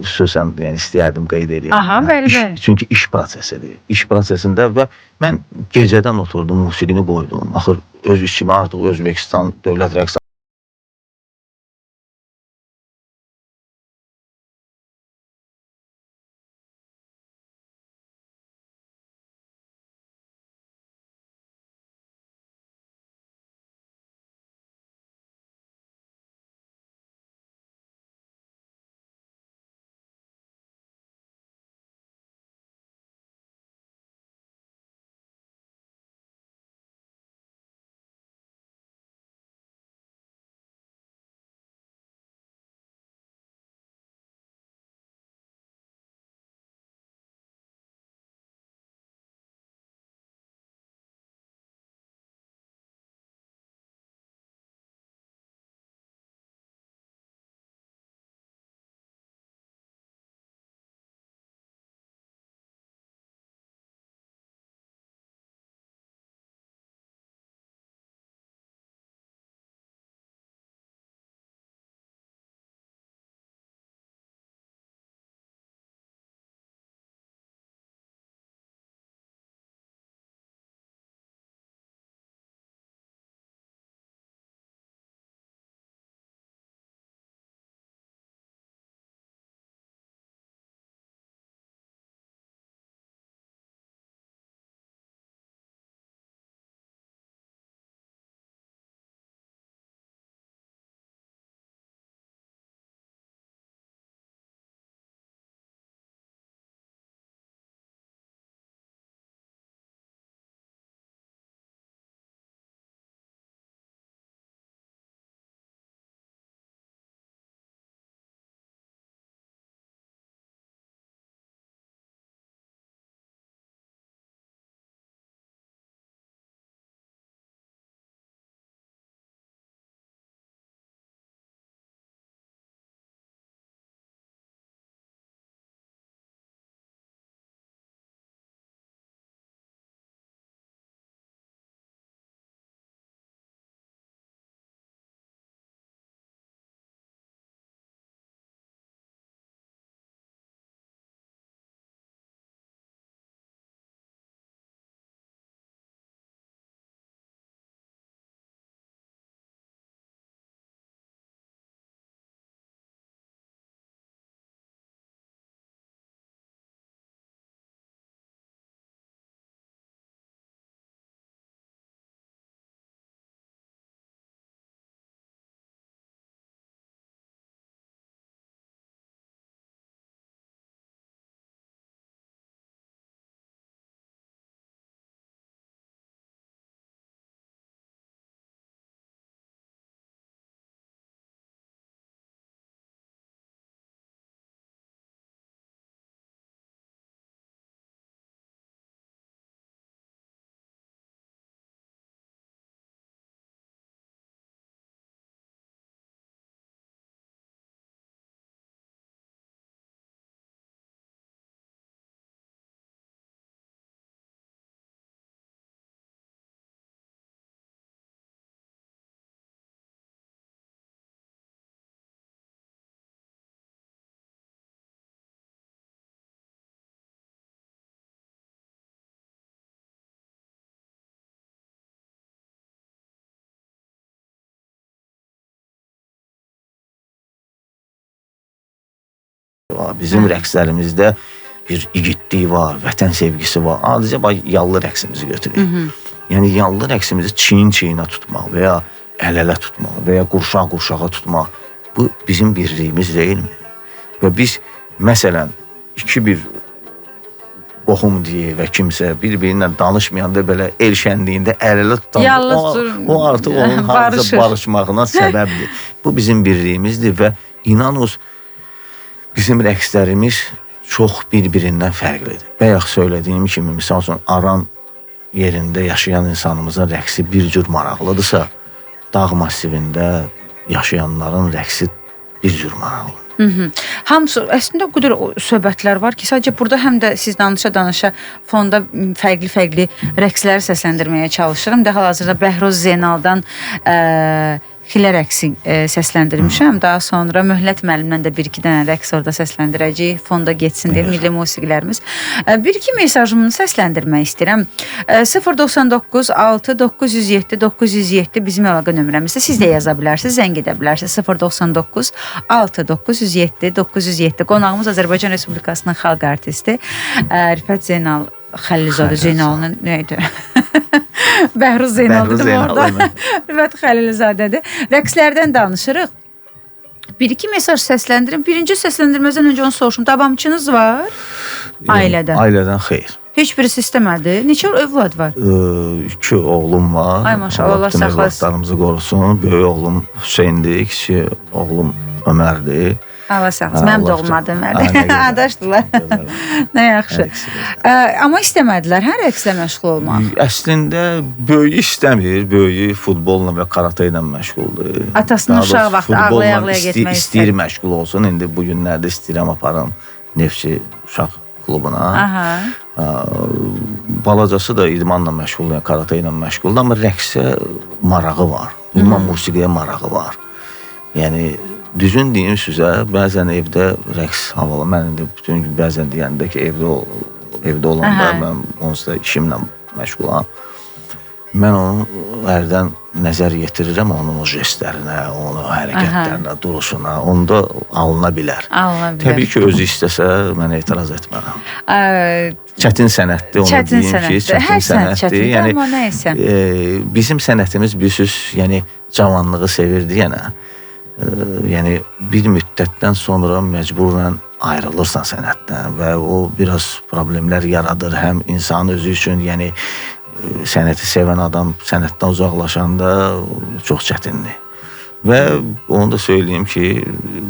xüsusən, yəni istəyərdim qeyd edeyim. Aha, bəli, bəli. Çünki iş prosesidir. İş prosesində və mən gecədən oturdum, musiqini qoydum. Axır öz işimi artıq Özbekistan Dövlət Rəqs var. Bizim rəqslərimizdə bir igidlik var, vətən sevgisi var. Adicə bax yallı rəqsimizi götürək. Yəni yallı rəqsimizi çiyin-çiyinə tutmaq və ya əl-ələ tutmaq və ya qurşaq-qurşağa tutmaq, bu bizim birliyimiz deyilmi? Və biz məsələn iki bir qohum deyə və kimsə bir-birinlə danışmayanda belə el şənliyində əl-ələ tutan, o artıq onun hardasa barışmağına səbəbdir. Bu bizim birliyimizdir və inanınız bizim rəqslərimiz çox bir-birindən fərqlidir. Bayaq söylədiyim kimi, misal üçün Aran yerində yaşayan insanımızın rəqsi bir cür maraqlıdırsa, dağ massivində yaşayanların rəqsi bir cür maraqlıdır. Hamısı əslində o qədər söhbətlər var ki, sadəcə burada həm də siz danışa-danışa fonda fərqli-fərqli rəqsləri səsləndirməyə çalışıram. Də hal-hazırda Bəhruz Zeynaldan Xilə rəqsi səsləndirmişəm. Daha sonra Möhlət müəllimdən də bir-iki dənə rəqs orada səsləndirəcəyik. Fonda getsin deyə milli musiqilərimiz. Bir-iki mesajımı səsləndirmək istəyirəm. 099 6 907 907 bizim əlaqə nömrəmizdir. Siz də yaza bilərsiniz, zəng edə bilərsiniz. 099 6 907 907. Qonağımız Azərbaycan Respublikasının xalq artisti Rüfət Zeynal Xəlilzadə. Zeynalın nə idi? Bəhruz Zeynal dedim orada. Rüfət Xəlilzadədir. Rəqslərdən danışırıq. Bir-iki mesaj səsləndirim. Birinci səsləndirməzdən öncə onu soruşum. Davamçınız var? Ailədən. Ailədən xeyr. Heç birisi istəmədi. Neçə övlad var? 2 oğlum var. Ay maşallah, Allah saxlasın. Övladlarımızı qorusun. Böyük oğlum Hüseyndir, kiçik oğlum Ömərdir. Allah saxlasın. Mənim də oğlum adı Ömərdir. Adaşdılar. Nə yaxşı. Amma istəmədilər, hə, rəqslə məşğul olmaq? Əslində böyüyü istəmir. Böyüyü futbolla və karate ilə məşğuldur. Atasının uşaq vaxtı ağlaya-ağlaya getmək istəyir. Məşğul olsun. İndi bu günlərdə istəyirəm aparım Neftçi uşaq klubuna. Aha. Balacası da idmanla məşğuldur, yəni karate ilə məşğuldur, amma rəqsə marağı var. Ümumən musiqiyə marağı var. Yəni düzün deyim sizə, bəzən evdə rəqs havalı. Mən indi bütün gün bəzən deyəndə ki, evdə olanda mən onsuz da işimlə məşğulam. Mən onun hərdən nəzər yetirirəm onun o jestlərinə, onun hərəkətlərinə, duruşuna. Onda alına bilər. Alına bilər. Təbii ki, özü istəsə mən etiraz etmərəm. Çətin sənətdir, onu çətin deyim sənətdir. Ki, çətin hər sənətdir. Çətindir, yəni, amma nə isə. Bizim sənətimiz bilirsiniz, yəni cavanlığı sevirdi yenə. Yəni bir müddətdən sonra məcburla ayrılırsan sənətdən və o biraz problemlər yaradır həm insanın özü üçün, yəni sənəti sevən adam sənətdən uzaqlaşanda çox çətindir. Və onu da söyləyim ki,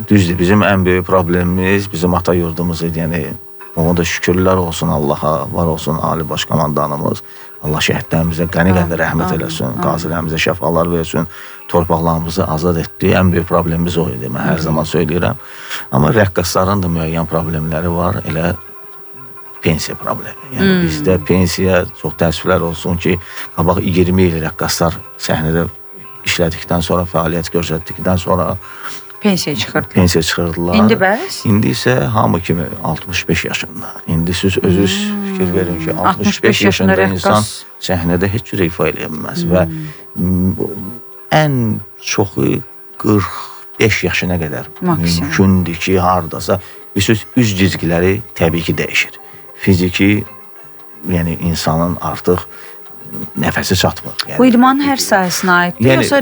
düzdür, bizim ən böyük problemimiz bizim ata yurdumuz idi. Yəni ona da şükürlər olsun Allaha, var olsun Ali Baş Komandanımız. Allah şəhidlərimizə qəni-qəni rəhmət eləsin, qazilərimizə şəfalar versin, torpaqlarımızı azad etdi. Ən böyük problemimiz o idi, mən hər zaman söyləyirəm. Amma rəqqasların da müəyyən problemləri var, elə pensiya problemi. Yəni bizdə pensiya, çox təəssüflər olsun ki, qabaq 20 il rəqqaslar səhnədə işlədikdən sonra, fəaliyyət göstərdikdən sonra pensiya çıxırdılar. Pensiya çıxırdılar. İndi bəs? İndi isə hamı kimi 65 yaşında. İndi siz özünüz fikir verin ki, 65 yaşında insan səhnədə heç cür ifa eləyə bilməz və ən çoxu 45 yaşına qədər mümkündür ki, hardasa bilirsiniz, üz cizgiləri təbii ki dəyişir. Fiziki, yəni insanın artıq nəfəsi çatmır. Yəni, bu idmanın hər sahəsinə aiddir. Yəni, yoxsa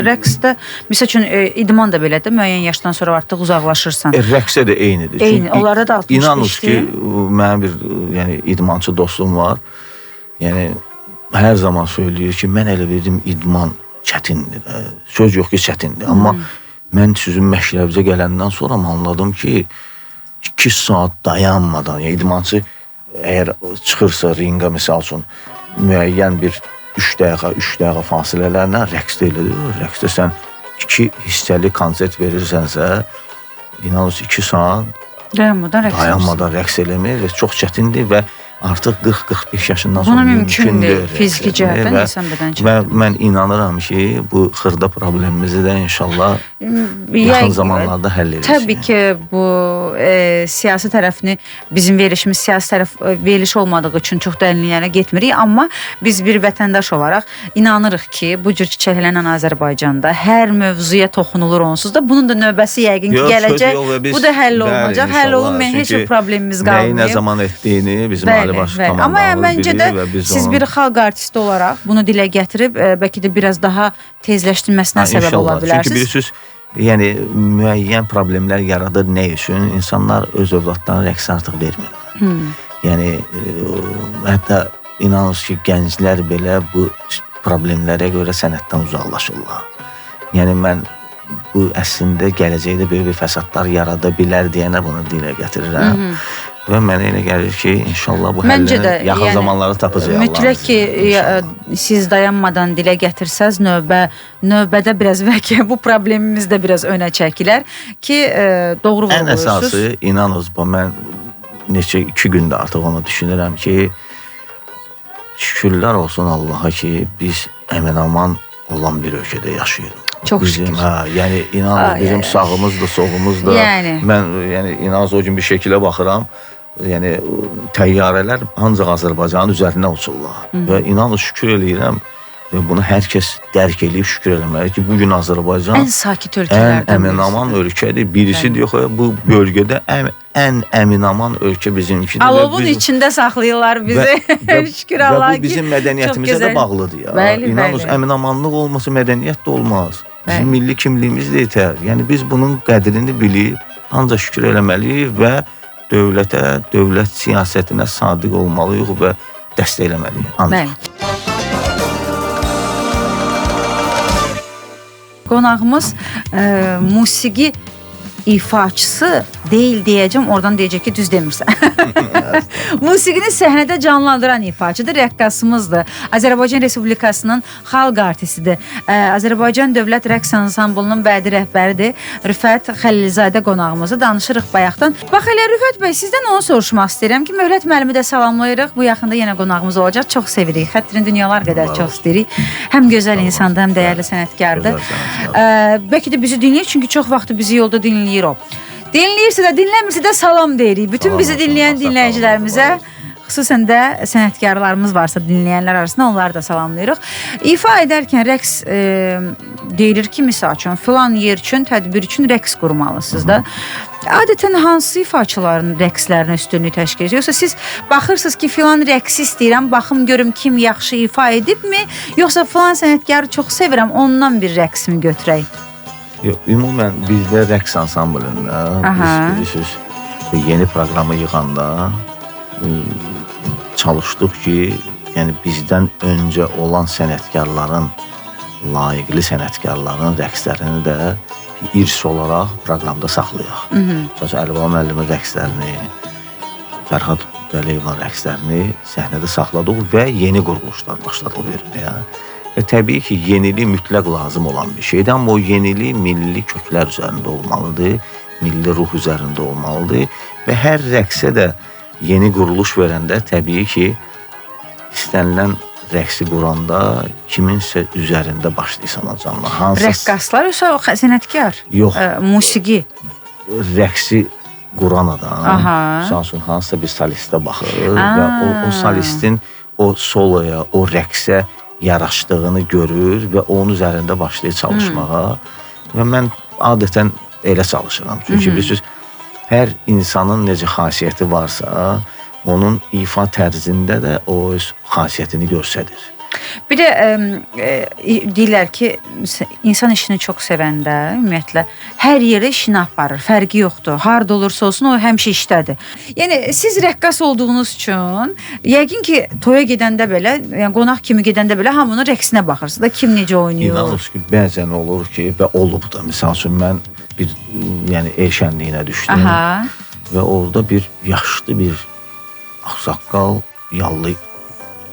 rəqsdə, misal üçün idman da belədir, müəyyən yaşdan sonra artıq uzaqlaşırsan. Rəqsə də eynidir. Eyni, onlarda da 65-dir. İnanın ki, mənim bir yəni, idmançı dostum var. Yəni, hər zaman söyləyir ki, mən elə bildim idman çətindir. Söz yox ki, çətindir. Amma mən sizin məşrəbizə gələndən sonra anladım ki, 2 saat dayanmadan, yəni idmançı əgər çıxırsa rinqə misal üçün, müəyyən bir 3 dəqiqə, 3 dəqiqə fasilələrlə rəqsdə elədir. Rəqsdə sən 2 hissəli konsert verirsənsə, inanırsın 2 saat dayanmadan rəqs eləmək və çox çətindir və artıq 40-45 yaşından sonra Buna mümkün deyil. Fiziki cəhətdən insan bədən çətindir. Və mən inanıram ki, bu xırda problemimizi də inşallah yaxın zamanlarda həll edəcəyik. Təbii ki, bu siyasi tərəfini, bizim verilişimiz siyasi tərəf veriliş olmadığı üçün çox dərinliyinə getmirik, amma biz bir vətəndaş olaraq inanırıq ki, bu cür çiçəklənən Azərbaycanda hər mövzuya toxunulur onsuz da. Bunun da növbəsi yəqin ki, gələcək. Bu da həll olunacaq. Həll olunmayan heç bir problemimiz qalmayıb. Nəyi nə zaman etdiyini bizim Ali Baş Komandanımız amma yəni, məncə də siz onun... bir xalq artisti olaraq bunu dilə gətirib bəlkə də biraz daha tezləşdirməsinə səbəb ola bilərsiniz. Çünki bilirsiniz, yəni müəyyən problemlər yaradır nə üçün? İnsanlar öz övladlarına rəqs artıq vermirlər. Yəni hətta inanın ki, gənclər belə bu problemlərə görə sənətdən uzaqlaşırlar. Yəni mən bu əslində gələcəkdə böyük bir fəsadlar yarada bilər deyənə bunu dilə gətirirəm. Və mənə elə gəlir ki, inşallah bu Məncə həllini də, yaxın yəni, zamanlarda tapacağıq. Mütləq ki, siz dayanmadan dilə gətirsəz növbədə biraz bəlkə bu problemimiz də biraz önə çəkilər ki, doğru Ən vurğulayırsınız. əsası inanınız, bu mən neçə 2 gündür artıq onu düşünürəm ki, şükürlər olsun Allaha ki, biz əmin-aman olan bir ölkədə yaşayırıq. Çox bizim, şükür. Hə, yəni inanın bizim sağımız da, solumuz da. Yəni. Mən yəni inanın o gün bir şəkilə baxıram. Yəni təyyarələr ancaq Azərbaycanın üzərindən uçurlar. Və inanın şükür eləyirəm və bunu hər kəs dərk eləyib şükür eləməlidir ki, bu gün Azərbaycan Ən sakit ölkələrdən ən əmin-aman ölkədir. Birisi yox, bu bölgədə ən əmin-aman ölkə bizimkidir. Alovun içində saxlayırlar bizi. Şükür Allaha və bu bizim mədəniyyətimizə də bağlıdır ya. Bəli, İnanın əmin-amanlıq olmasa mədəniyyət də olmaz. Bizim milli kimliyimiz də itər. Yəni biz bunun qədrini bilib ancaq şükür eləməliyik və dövlətə, dövlət siyasətinə sadiq olmalıyıq və dəstək eləməliyik. Ancaq. Bəli. Qonağımız musiqi ifaçısı deyil deyəcəm, oradan deyəcək ki, düz demirsən. Musiqini səhnədə canlandıran ifaçıdır, rəqqasımızdır. Azərbaycan Respublikasının xalq artistidir. Azərbaycan Dövlət Rəqs Ansamblının bədii rəhbəridir. Rüfət Xəlilzadə qonağımızı danışırıq bayaqdan. Bax elə Rüfət bəy, sizdən onu soruşmaq istəyirəm ki, Möhlət müəllimi də salamlayırıq. Bu yaxında yenə qonağımız olacaq. Çox sevirik. Xətrin dünyalar qədər çox istəyirik. Həm gözəl insandır, həm dəyərli sənətkardır. Bəlkə də bizi dinləyir, çünki çox vaxtı bizi yolda dinləyir o. Dinləyirsə də, dinləmirsə də salam deyirik. Bütün bizi dinləyən dinləyicilərimizə, xüsusən də sənətkarlarımız varsa dinləyənlər arasında onları da salamlayırıq. İfa edərkən rəqs deyilir ki, misal üçün, filan yer üçün, tədbir üçün rəqs qurmalısınız da. Adətən hansı ifaçıların rəqslərinə üstünlük təşkil edir? Yoxsa siz baxırsınız ki, filan rəqsi istəyirəm, baxım görüm kim yaxşı ifa edibmi? Yoxsa filan sənətkarı çox sevirəm, ondan bir rəqsimi götürək? Yox, ümumən bizdə rəqs ansamblında biz bilirsiniz, yeni proqramı yığanda çalışdıq ki, yəni bizdən öncə olan sənətkarların, layiqli sənətkarların rəqslərini də irs olaraq proqramda saxlayaq. Məsələn, Əlibala müəllimin rəqslərini, Fərhad Vəliyevin rəqslərini səhnədə saxladıq və yeni quruluşlar başladıq verməyə. Və təbii ki, yenilik mütləq lazım olan bir şeydir, amma o yenilik milli köklər üzərində olmalıdır, milli ruh üzərində olmalıdır və hər rəqsə də yeni quruluş verəndə təbii ki, istənilən rəqsi quranda kiminsə üzərində başlayırsan canlı. Rəqqaslar yoxsa sənətkar? Yox. Musiqi? Rəqsi quran adam, misal üçün, hansısa bir solistə baxır və o solistin o soloya, o rəqsə yaraşdığını görür və onun üzərində başlayır çalışmağa. Və mən adətən elə çalışıram. Çünki bilirsiniz, hər insanın necə xasiyyəti varsa, onun ifa tərzində də o öz xasiyyətini göstərir. Bir də deyirlər ki, insan işini çox sevəndə, ümumiyyətlə, hər yerə işini aparır, fərqi yoxdur. Harda olursa olsun, o həmişə işdədir. Yəni, siz rəqqas olduğunuz üçün, yəqin ki, toya gedəndə belə, yəni qonaq kimi gedəndə belə hamının rəqsinə baxırsınız da, kim necə oynayır. İnanın ki, bəzən olur ki, və olub da, misal üçün, mən bir, yəni, el şənliyinə düşdüm və orada bir yaşlı bir ağsaqqal, yallı,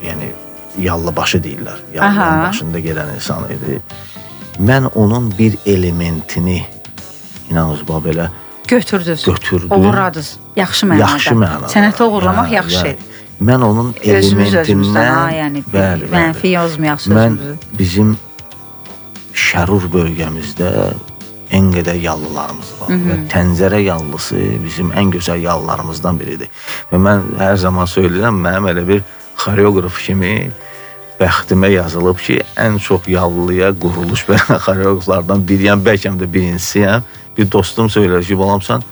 yəni, yallı başı deyirlər. Yallının başında gələn insan idi. Mən onun bir elementini, inanınız, belə götürdünüz. Götürdüm. Oğurladınız. Yaxşı mənada. Yaxşı mənada. Sənəti oğurlamaq yaxşı şeydir. Mən onun elementindən, yəni, mənfi yazmayaq sözümüzü. Mən bizim Şərur bölgəmizdə en qədər yallılarımız var. Və Tənzərə yallısı bizim ən gözəl yallılarımızdan biridir. Və mən hər zaman söyləyirəm, mənim elə bir xoreoqraf kimi bəxtimə yazılıb ki, ən çox yallıya quruluş verən xoreoqraflardan biriyəm, bəlkə də birincisiyəm. Bir dostum söylər ki, balam sən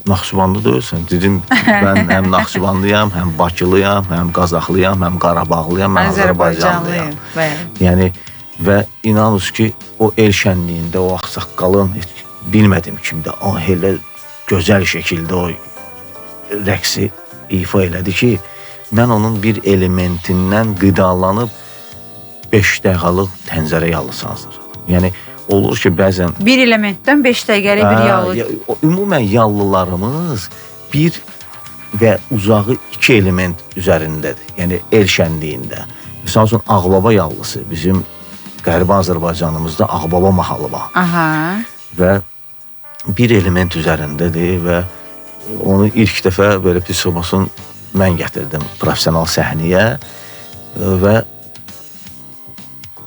Naxçıvanlı deyilsən. Dedim, mən həm Naxçıvanlıyam, həm Bakılıyam, həm Qazaxlıyam, həm Qarabağlıyam, mən Azərbaycanlıyam. Yəni, və inanınız ki, o el şənliyində, o ağsaqqalın, heç bilmədim kimdə, o elə gözəl şəkildə o rəqsi ifa elədi ki, mən onun bir elementindən qidalanıb 5 dəqiqəlik Tənzərə yallısı hazırladım. Yəni, olur ki, bəzən... Bir elementdən 5 dəqiqəlik bir yallı. Ümumən yallılarımız bir və uzağı iki element üzərindədir. Yəni el şənliyində. Məsəl üçün Ağbaba yallısı bizim Qərbi Azərbaycanımızda Ağbaba mahalı var. Aha. Və bir element üzərindədir və onu ilk dəfə belə pis olmasın mən gətirdim professional səhnəyə və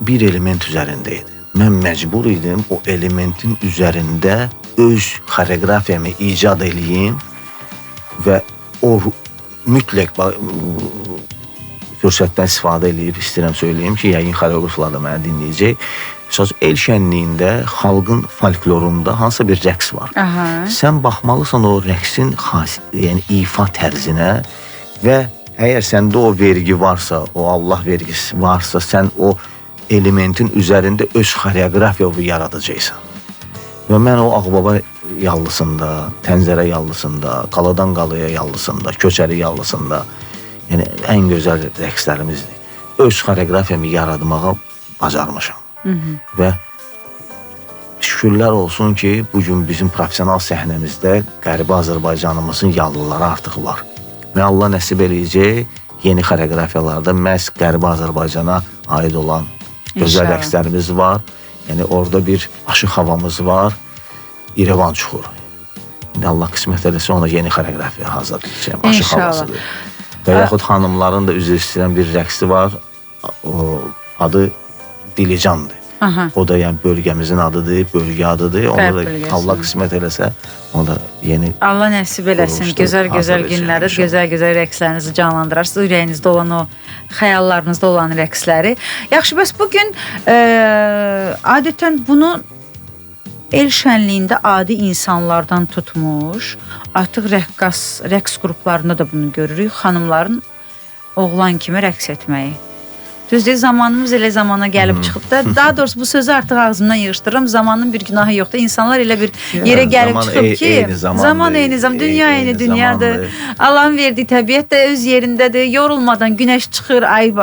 bir element üzərində idi. Mən məcbur idim o elementin üzərində öz xoreografiyamı icad eləyim və o mütləq fürsətdən istifadə eləyib istəyirəm söyləyim ki, yəqin xoreograflar da məni dinləyəcək. Məsəl üçün el şənliyində, xalqın folklorunda hansısa bir rəqs var. Aha. Sən baxmalısan o rəqsin yəni ifa tərzinə və əgər səndə o vergi varsa, o Allah vergisi varsa, sən o elementin üzərində öz xoreografiyanı yaradacaqsan. Və mən o Ağbaba yallısında, Tənzərə yallısında, Qaladan Qalaya yallısında, Köçəri yallısında, yəni ən gözəl rəqslərimizdir. Öz xoreografiyamı yaratmağa bacarmışam. Hı -hı. Və şükürlər olsun ki, bugün bizim professional səhnəmizdə Qərbi Azərbaycanımızın yallıları artıq var. Və Allah nəsib eləyəcək yeni xoreografiyalarda məhz Qərbi Azərbaycana aid olan gözəl rəqslərimiz var. Yəni orada bir aşıq havamız var. İrəvan çuxuru. İndi Allah qismət eləsə ona yeni xoreografiya hazırlayacağam. Aşıq havasıdır. Və yaxud xanımların da üzr istəyirəm bir rəqsi var. O adı Dilicandır. Aha. O da yəni bölgəmizin adıdır, bölgə adıdır. Onu da Allah qismət eləsə, onu da yeni Allah nəsib eləsin. Gözəl-gözəl günləri, gözəl-gözəl rəqslərinizi canlandırarsınız. Ürəyinizdə olan o xəyallarınızda olan rəqsləri. Yaxşı, bəs bugün adətən bunu el şənliyində adi insanlardan tutmuş, artıq rəqs qruplarında da bunu görürük. Xanımların oğlan kimi rəqs etməyi. Düz deyil, zamanımız elə zamana gəlib çıxıb da, daha doğrusu bu sözü artıq ağzımdan yığışdırıram. Zamanın bir günahı yoxdur. İnsanlar elə bir yerə gəlib çıxıb ki, zaman eyni zaman, dünya eyni dünyadır. Allahın verdiyi təbiət də öz yerindədir. Yorulmadan günəş çıxır, ay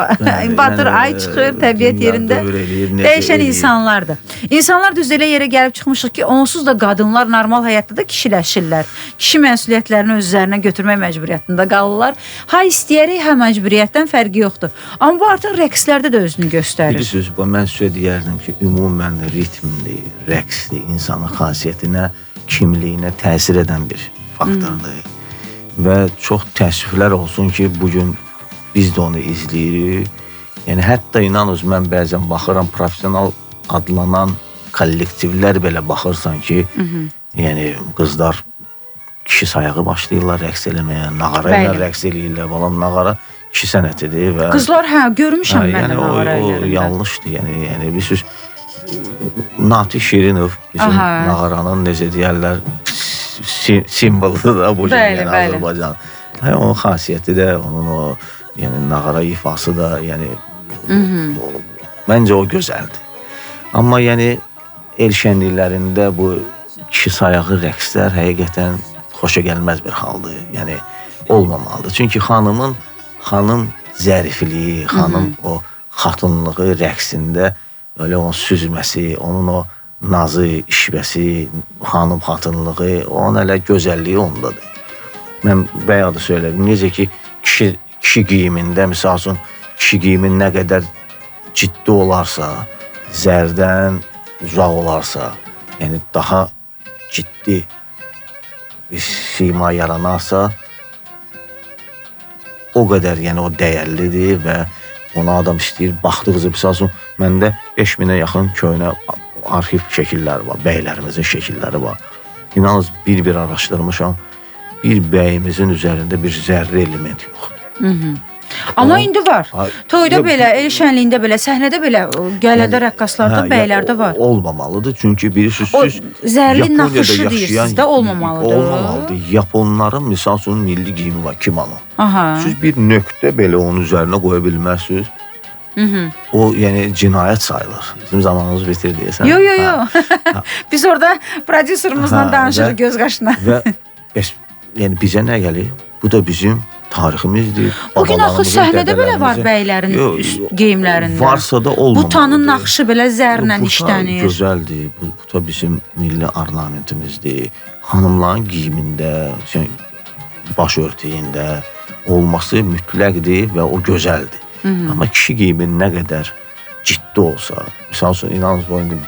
batır, ay çıxır, təbiət yerində. Dəyişən insanlardır. İnsanlar düz elə yerə gəlib çıxmışıq ki, onsuz da qadınlar normal həyatda da kişiləşirlər. Kişi məsuliyyətlərini öz üzərinə götürmək məcburiyyətində qalırlar. Ha istəyərək, hə məcburiyyətdən fərqi yoxdur. Amma bu artıq rəqslərdə də özünü göstərir. Bilirsiniz, mən sizə deyərdim ki, ümumən ritmli, rəqsli insanın xasiyyətinə, kimliyinə təsir edən bir faktordur. Və çox təəssüflər olsun ki, bugün biz də onu izləyirik. Yəni, hətta inanınız, mən bəzən baxıram, professional adlanan kollektivlər belə baxırsan ki, yəni qızlar kişi sayağı başlayırlar rəqs eləməyə, nağara ilə rəqs eləyirlər, falan, nağara kişi sənətidir və qızlar, hə, görmüşəm mən də nağara ellərində. O yanlışdır, yəni bilirsiniz, Natiq Şirinov bizim nağaranın necə deyərlər simvoludur da bu gün, yəni Azərbaycan. Onun xasiyyəti də, onun o yəni nağara ifası da, yəni məncə o gözəldir. Amma yəni el şənliklərində bu kişi sayağı rəqslər həqiqətən xoşa gəlməz bir haldır. Yəni olmamalıdır. Çünki xanım zərifliyi, xanım o xatınlığı rəqsində öyle onun süzməsi, onun o nazı, işvəsi, xanım xatınlığı, onun elə gözəlliyi ondadır. Mən bayaq da söylədim, necə ki kişi geyimində, misal üçün, kişi geyimin nə qədər ciddi olarsa, zərdən uzaq olarsa, yəni daha ciddi bir sima yaranarsa, o qədər yəni o dəyərlidir və ona adam istəyir. Baxdıqca, misal üçün, məndə 5000-ə yaxın köhnə arxiv şəkilləri var, bəylərimizin şəkilləri var. İnanınız, bir-bir araşdırmışam, bir bəyimizin üzərində bir zərri element yoxdur. Amma indi var. Toyda belə, el şənliyində belə, səhnədə belə, gələdə, rəqqaslarda, bəylərdə var. Olmamalıdır. Çünki bilirsiniz, siz zərli naxışı deyirsiniz də, olmamalıdır. Olmamalıdır. Yaponların, misal üçün, milli geyimi var, kimono. Siz bir nöqtə belə onun üzərinə qoya bilməzsiniz. O, yəni, cinayət sayılır. Bizim zamanımız bitir deyəsən. Yo, yo, yo. Biz orada prodüserumuzla danışırıq göz qaşına. Və yəni, bizə nə gəlir? Bu da bizim tariximizdir. Bugün axı səhnədə belə var bəylərin geyimlərində. Varsa da olmamalıdır. Butanın naxışı belə zərlə işlənir. Buta gözəldir. Buta bizim milli ornamentimizdir. Xanımların geyimində, baş örtüyündə olması mütləqdir və o gözəldir. Hı -hı. Amma kişi geyimi nə qədər ciddi olsa, misal üçün, inanın,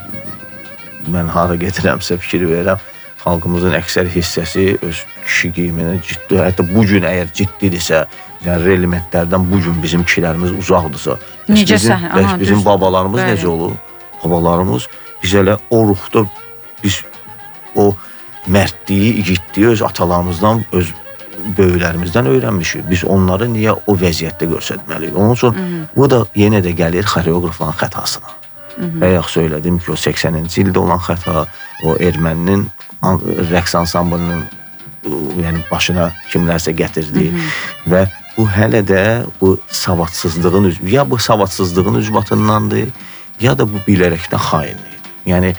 mən hara gedirəmsə fikir verirəm, xalqımızın əksər hissəsi öz kişi geyiminə ciddi, hətta bu gün əgər ciddidirsə, yəni elementlərdən bu gün bizim kişilərimiz uzaqdırsa, bəs bizim babalarımız necə olur? Babalarımız biz elə o ruhda, biz o mərdliyi, igidliyi öz atalarımızdan, öz böyüklərimizdən öyrənmişik. Biz onları niyə o vəziyyətdə göstərməliyik? Onun üçün bu da yenə də gəlir xoreoqrafların xətasına. Bayaq söylədim ki, o 80-ci ildə olan xəta, o erməninin rəqs ansamblının yəni başına kimlərsə gətirdi və bu hələ də bu savadsızlığın, ya bu savadsızlığın ucbatındandır, ya da bu bilərəkdən xainlikdir. Yəni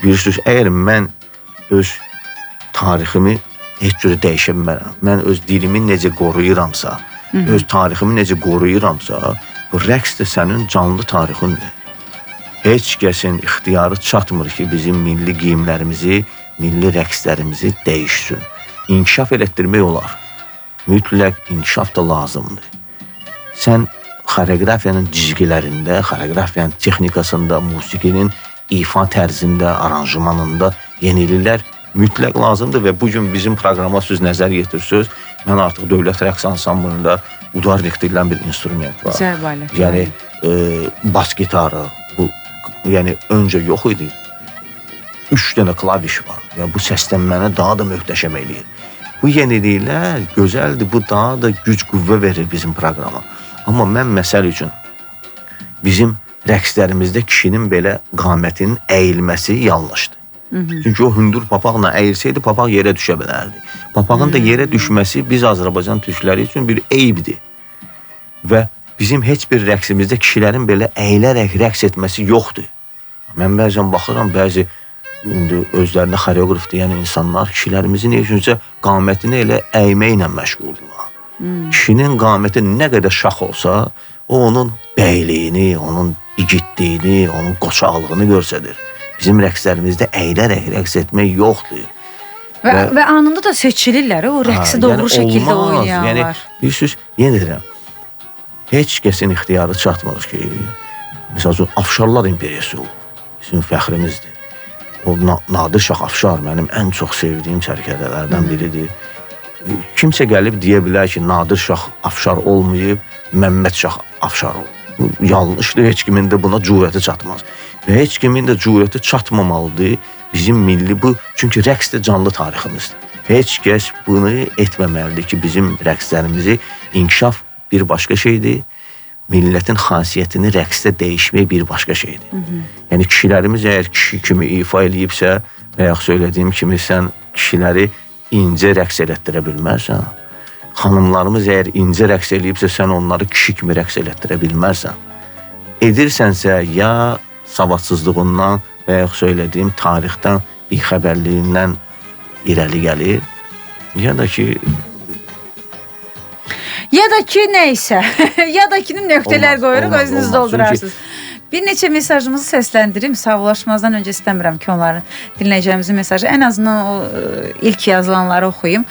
bilirsiniz, əgər mən öz tariximi heç cürə dəyişə bilmərəm, mən öz dilimi necə qoruyuramsa, öz tariximi necə qoruyuramsa, bu rəqs də sənin canlı tarixindir. Heç kəsin ixtiyarı çatmır ki, bizim milli geyimlərimizi, milli rəqslərimizi dəyişsin. İnkişaf elətdirmək olar. Mütləq inkişaf da lazımdır. Sən xoreoqrafiyanın cizgilərində, xoreoqrafiyanın texnikasında, musiqinin ifa tərzində, aranjmanında yeniliklər mütləq lazımdır və bugün bizim proqrama söz nəzər yetirsiniz, mən artıq Dövlət Rəqs Ansamblında udarnik deyilən bir instrument var. Yəni bas gitarı, bu yəni öncə yox idi. 3 dənə klaviş var. Yəni bu səslənməni daha da möhtəşəm eləyir. Bu yeniliklər gözəldir, bu daha da güc qüvvə verir bizim proqrama. Amma mən məsəl üçün bizim rəqslərimizdə kişinin belə qamətinin əyilməsi yanlışdır. Çünki o hündür papaqla əyilsəydi, papaq yerə düşə bilərdi. Papağın da yerə düşməsi biz Azərbaycan türkləri üçün bir eyibdir. Və bizim heç bir rəqsimizdə kişilərin belə əyilərək rəqs etməsi yoxdur. Mən bəzən baxıram, bəzi indi özlərinə xoreoqraf deyən insanlar kişilərimizi nə üçünsə qamətini elə əyməklə məşğuldurlar. Kişinin qaməti nə qədər şax olsa, o onun bəyliyini, onun igidliyini, onun qoçaqlığını göstərir. Bizim rəqslərimizdə əyilərək rəqs etmək yoxdur. Və anında da seçilirlər, o rəqsi doğru yəni şəkildə oynayanlar. Yəni, bilirsiniz, yenə deyirəm, heç kəsin ixtiyarı çatmır ki, məsəl üçün, Afşarlar imperiyası olub, bizim fəxrimizdir. O Nadir Şah Afşar mənim ən çox sevdiyim sərkərdələrdən biridir. Kimsə gəlib deyə bilər ki, Nadir Şah Afşar olmayıb, Məmməd Şah Afşar olub. Yanlışdır, heç kimin də buna cürəti çatmaz. Və heç kimin də cürəti çatmamalıdır bizim milli bu, çünki rəqs də canlı tariximizdir. Heç kəs bunu etməməlidir ki, bizim rəqslərimizi inkişaf bir başqa şeydir, millətin xasiyyətini rəqsdə dəyişmək bir başqa şeydir. Yəni kişilərimiz əgər kişi kimi ifa eləyibsə, və yaxud söylədiyim kimi sən kişiləri incə rəqs elətdirə bilməzsən. Xanımlarımız əgər incə rəqs eləyibsə, sən onları kişi kimi rəqs elətdirə bilməzsən. Edirsənsə, ya savadsızlığından və yaxud söylədiyim tarixdən, bixəbərliyindən irəli gəlir, ya da ki... Ya da ki nəysə, ya da ki nöqtələr qoyuruq, özünüz doldurarsınız. Bir neçə mesajımızı səsləndirim. Sağollaşmazdan öncə istəmirəm ki, onların dinləyicilərimizin mesajı, ən azından o ilk yazılanları oxuyum.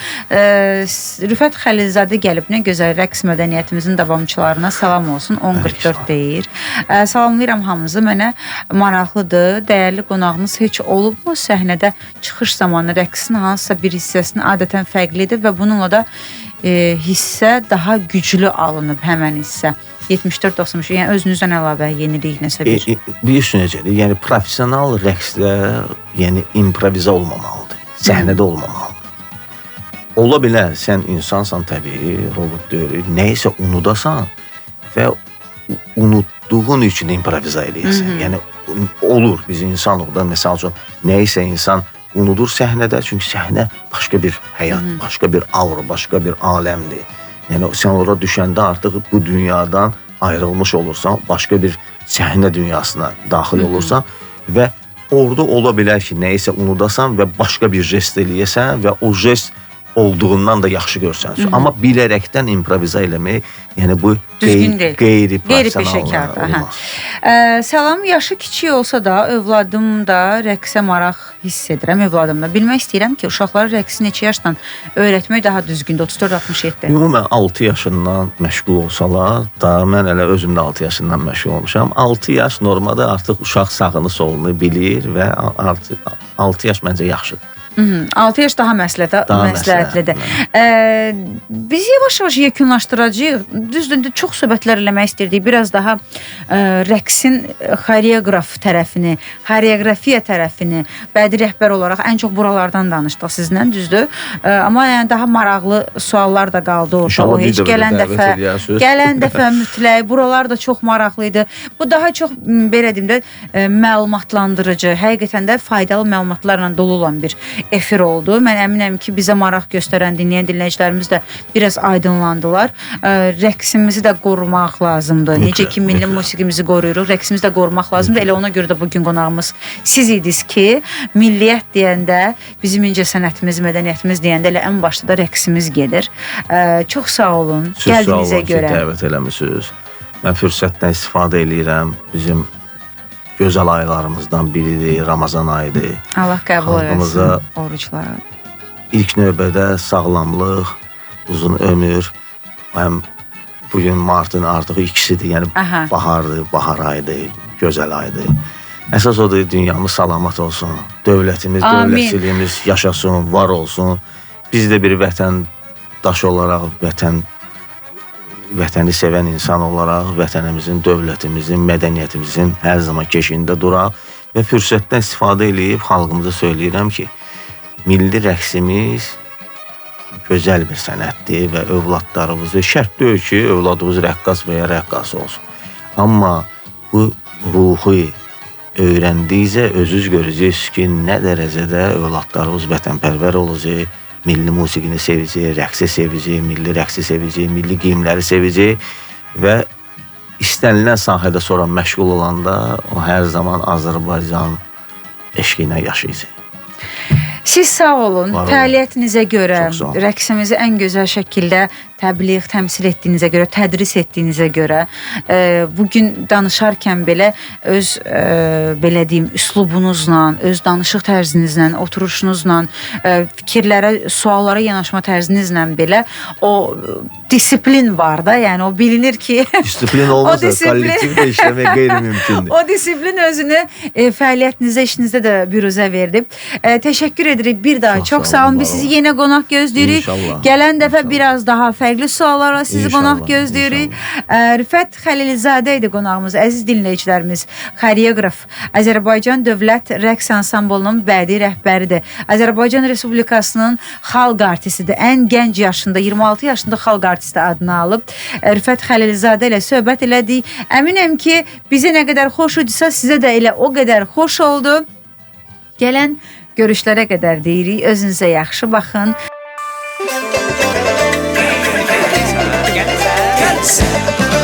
Rüfət Xəlilzadə gəlib, nə gözəl rəqs mədəniyyətimizin davamçılarına salam olsun, 10:44 deyir. Salamlayıram hamınızı, mənə maraqlıdır. Dəyərli qonağımız heç olubmu səhnədə çıxış zamanı rəqsin hansısa bir hissəsinin adətən fərqlidir və bununla da hissə daha güclü alınıb həmən hissə. 74-93, yəni özünüzdən əlavə yenilik nəsə bir. Bilirsiniz necədir? Yəni professional rəqsdə, yəni improvizə olmamalıdır, səhnədə olmamalıdır. Ola bilər, sən insansan təbii, robot deyil, nəyisə unudasan və unutduğun üçün improvizə eləyəsən. Yəni olur, biz insanıq da, məsəl üçün, nəyisə insan unudur səhnədə, çünki səhnə başqa bir həyat, başqa bir aura, başqa bir aləmdir. Yəni sən ora düşəndə artıq bu dünyadan ayrılmış olursan, başqa bir səhnə dünyasına daxil olursan və orada ola bilər ki, nəyisə unudasan və başqa bir jest eləyəsən və o jest olduğundan da yaxşı görsənsün. Amma bilərəkdən improviza eləmək, yəni bu Düzgün deyil. Qeyri-peşəkar olmaz. Salam, yaşı kiçik olsa da övladım da rəqsə maraq hiss edirəm övladımda. Bilmək istəyirəm ki, uşaqlara rəqsi neçə yaşdan öyrətmək daha düzgündür? 34-67. Ümumən 6 yaşından məşğul olsalar, da mən elə özüm də 6 yaşından məşğul olmuşam. 6 yaş normada artıq uşaq sağını solunu bilir və artıq 6 yaş məncə yaxşıdır. 6 yaş daha məsləhətlidir. Biz yavaş-yavaş yekunlaşdıracağıq. Düzdür, çox söhbətlər eləmək istirdik. Biraz daha rəqsin xoreoqraf tərəfini, xoreoqrafiya tərəfini, bədii rəhbər olaraq ən çox buralardan danışdıq sizlə, düzdür? Amma yəni daha maraqlı suallar da qaldı orada. O heç gələn dəfə mütləq buralar da çox maraqlı idi. Bu daha çox belə deyim də məlumatlandırıcı, həqiqətən də faydalı məlumatlarla dolu olan bir efir oldu. Mən əminəm ki, bizə maraq göstərən, dinləyən dinləyicilərimiz də biraz aydınlandılar. Rəqsimizi də qorumaq lazımdır. Necə ki, milli musiqimizi qoruyuruq, rəqsimizi də qorumaq lazımdır. Elə ona görə də bugün qonağımız siz idiniz ki, milliyyət deyəndə, bizim incəsənətimiz, mədəniyyətimiz deyəndə elə ən başda da rəqsimiz gedir. Çox sağ olun. Gəldiyinizə görə. Siz sağ olun ki, dəvət eləmişsiniz. Mən fürsətdən istifadə eləyirəm. Bizim gözəl aylarımızdan biridir, Ramazan ayıdır. Allah qəbul etsin orucları. İlk növbədə sağlamlıq, uzun ömür, həm bugün martın artıq ikisidir, yəni bahardır, bahar ayıdır, gözəl ayıdır. Əsas odur, dünyamız salamat olsun, dövlətimiz, dövlətçiliyimiz yaşasın, var olsun. Biz də bir vətəndaş olaraq, vətəni sevən insan olaraq vətənimizin, dövlətimizin, mədəniyyətimizin hər zaman keşiyində duraq və fürsətdən istifadə eləyib xalqımıza söyləyirəm ki, milli rəqsimiz gözəl bir sənətdir və övladlarımızı, şərt deyil ki, övladımız rəqqas və ya rəqqası olsun. Amma bu ruhu öyrəndikcə özünüz görəcəksiniz ki, nə dərəcədə övladlarımız vətənpərvər olacaq, milli musiqini sevəcək, rəqsi sevəcək, milli rəqsi sevəcək, milli geyimləri sevəcək və istənilən sahədə sonra məşğul olanda o hər zaman Azərbaycan eşqi ilə yaşayacaq. Siz sağ olun. Fəaliyyətinizə görə, rəqsimizi ən gözəl şəkildə təbliğ, təmsil etdiyinizə görə, tədris etdiyinizə görə, bugün danışarkən belə öz belə deyim, üslubunuzla, öz danışıq tərzinizlə, oturuşunuzla, fikirlərə, suallara yanaşma tərzinizlə belə o disiplin var da, yəni o bilinir ki, disiplin olmasa kollektivdə işləmək qeyri-mümkündür. O disiplin özünü fəaliyyətinizdə, işinizdə də büruzə verdi. Təşəkkür edirik bir daha. Çox sağ olun. Biz sizi yenə qonaq gözləyirik. Gələn dəfə biraz daha fərqli suallarla sizi qonaq gözləyirik. Rüfət Xəlilzadə idi qonağımız, əziz dinləyicilərimiz, xoreoqraf, Azərbaycan Dövlət Rəqs Ansamblının bədii rəhbəridir. Azərbaycan Respublikasının xalq artistidir. Ən gənc yaşında, 26 yaşında xalq artisti adını alıb. Rüfət Xəlilzadə ilə söhbət elədik. Əminəm ki, bizə nə qədər xoş idisə, sizə də elə o qədər xoş oldu. Gələn görüşlərə qədər deyirik. Özünüzə yaxşı baxın. Gəlsən.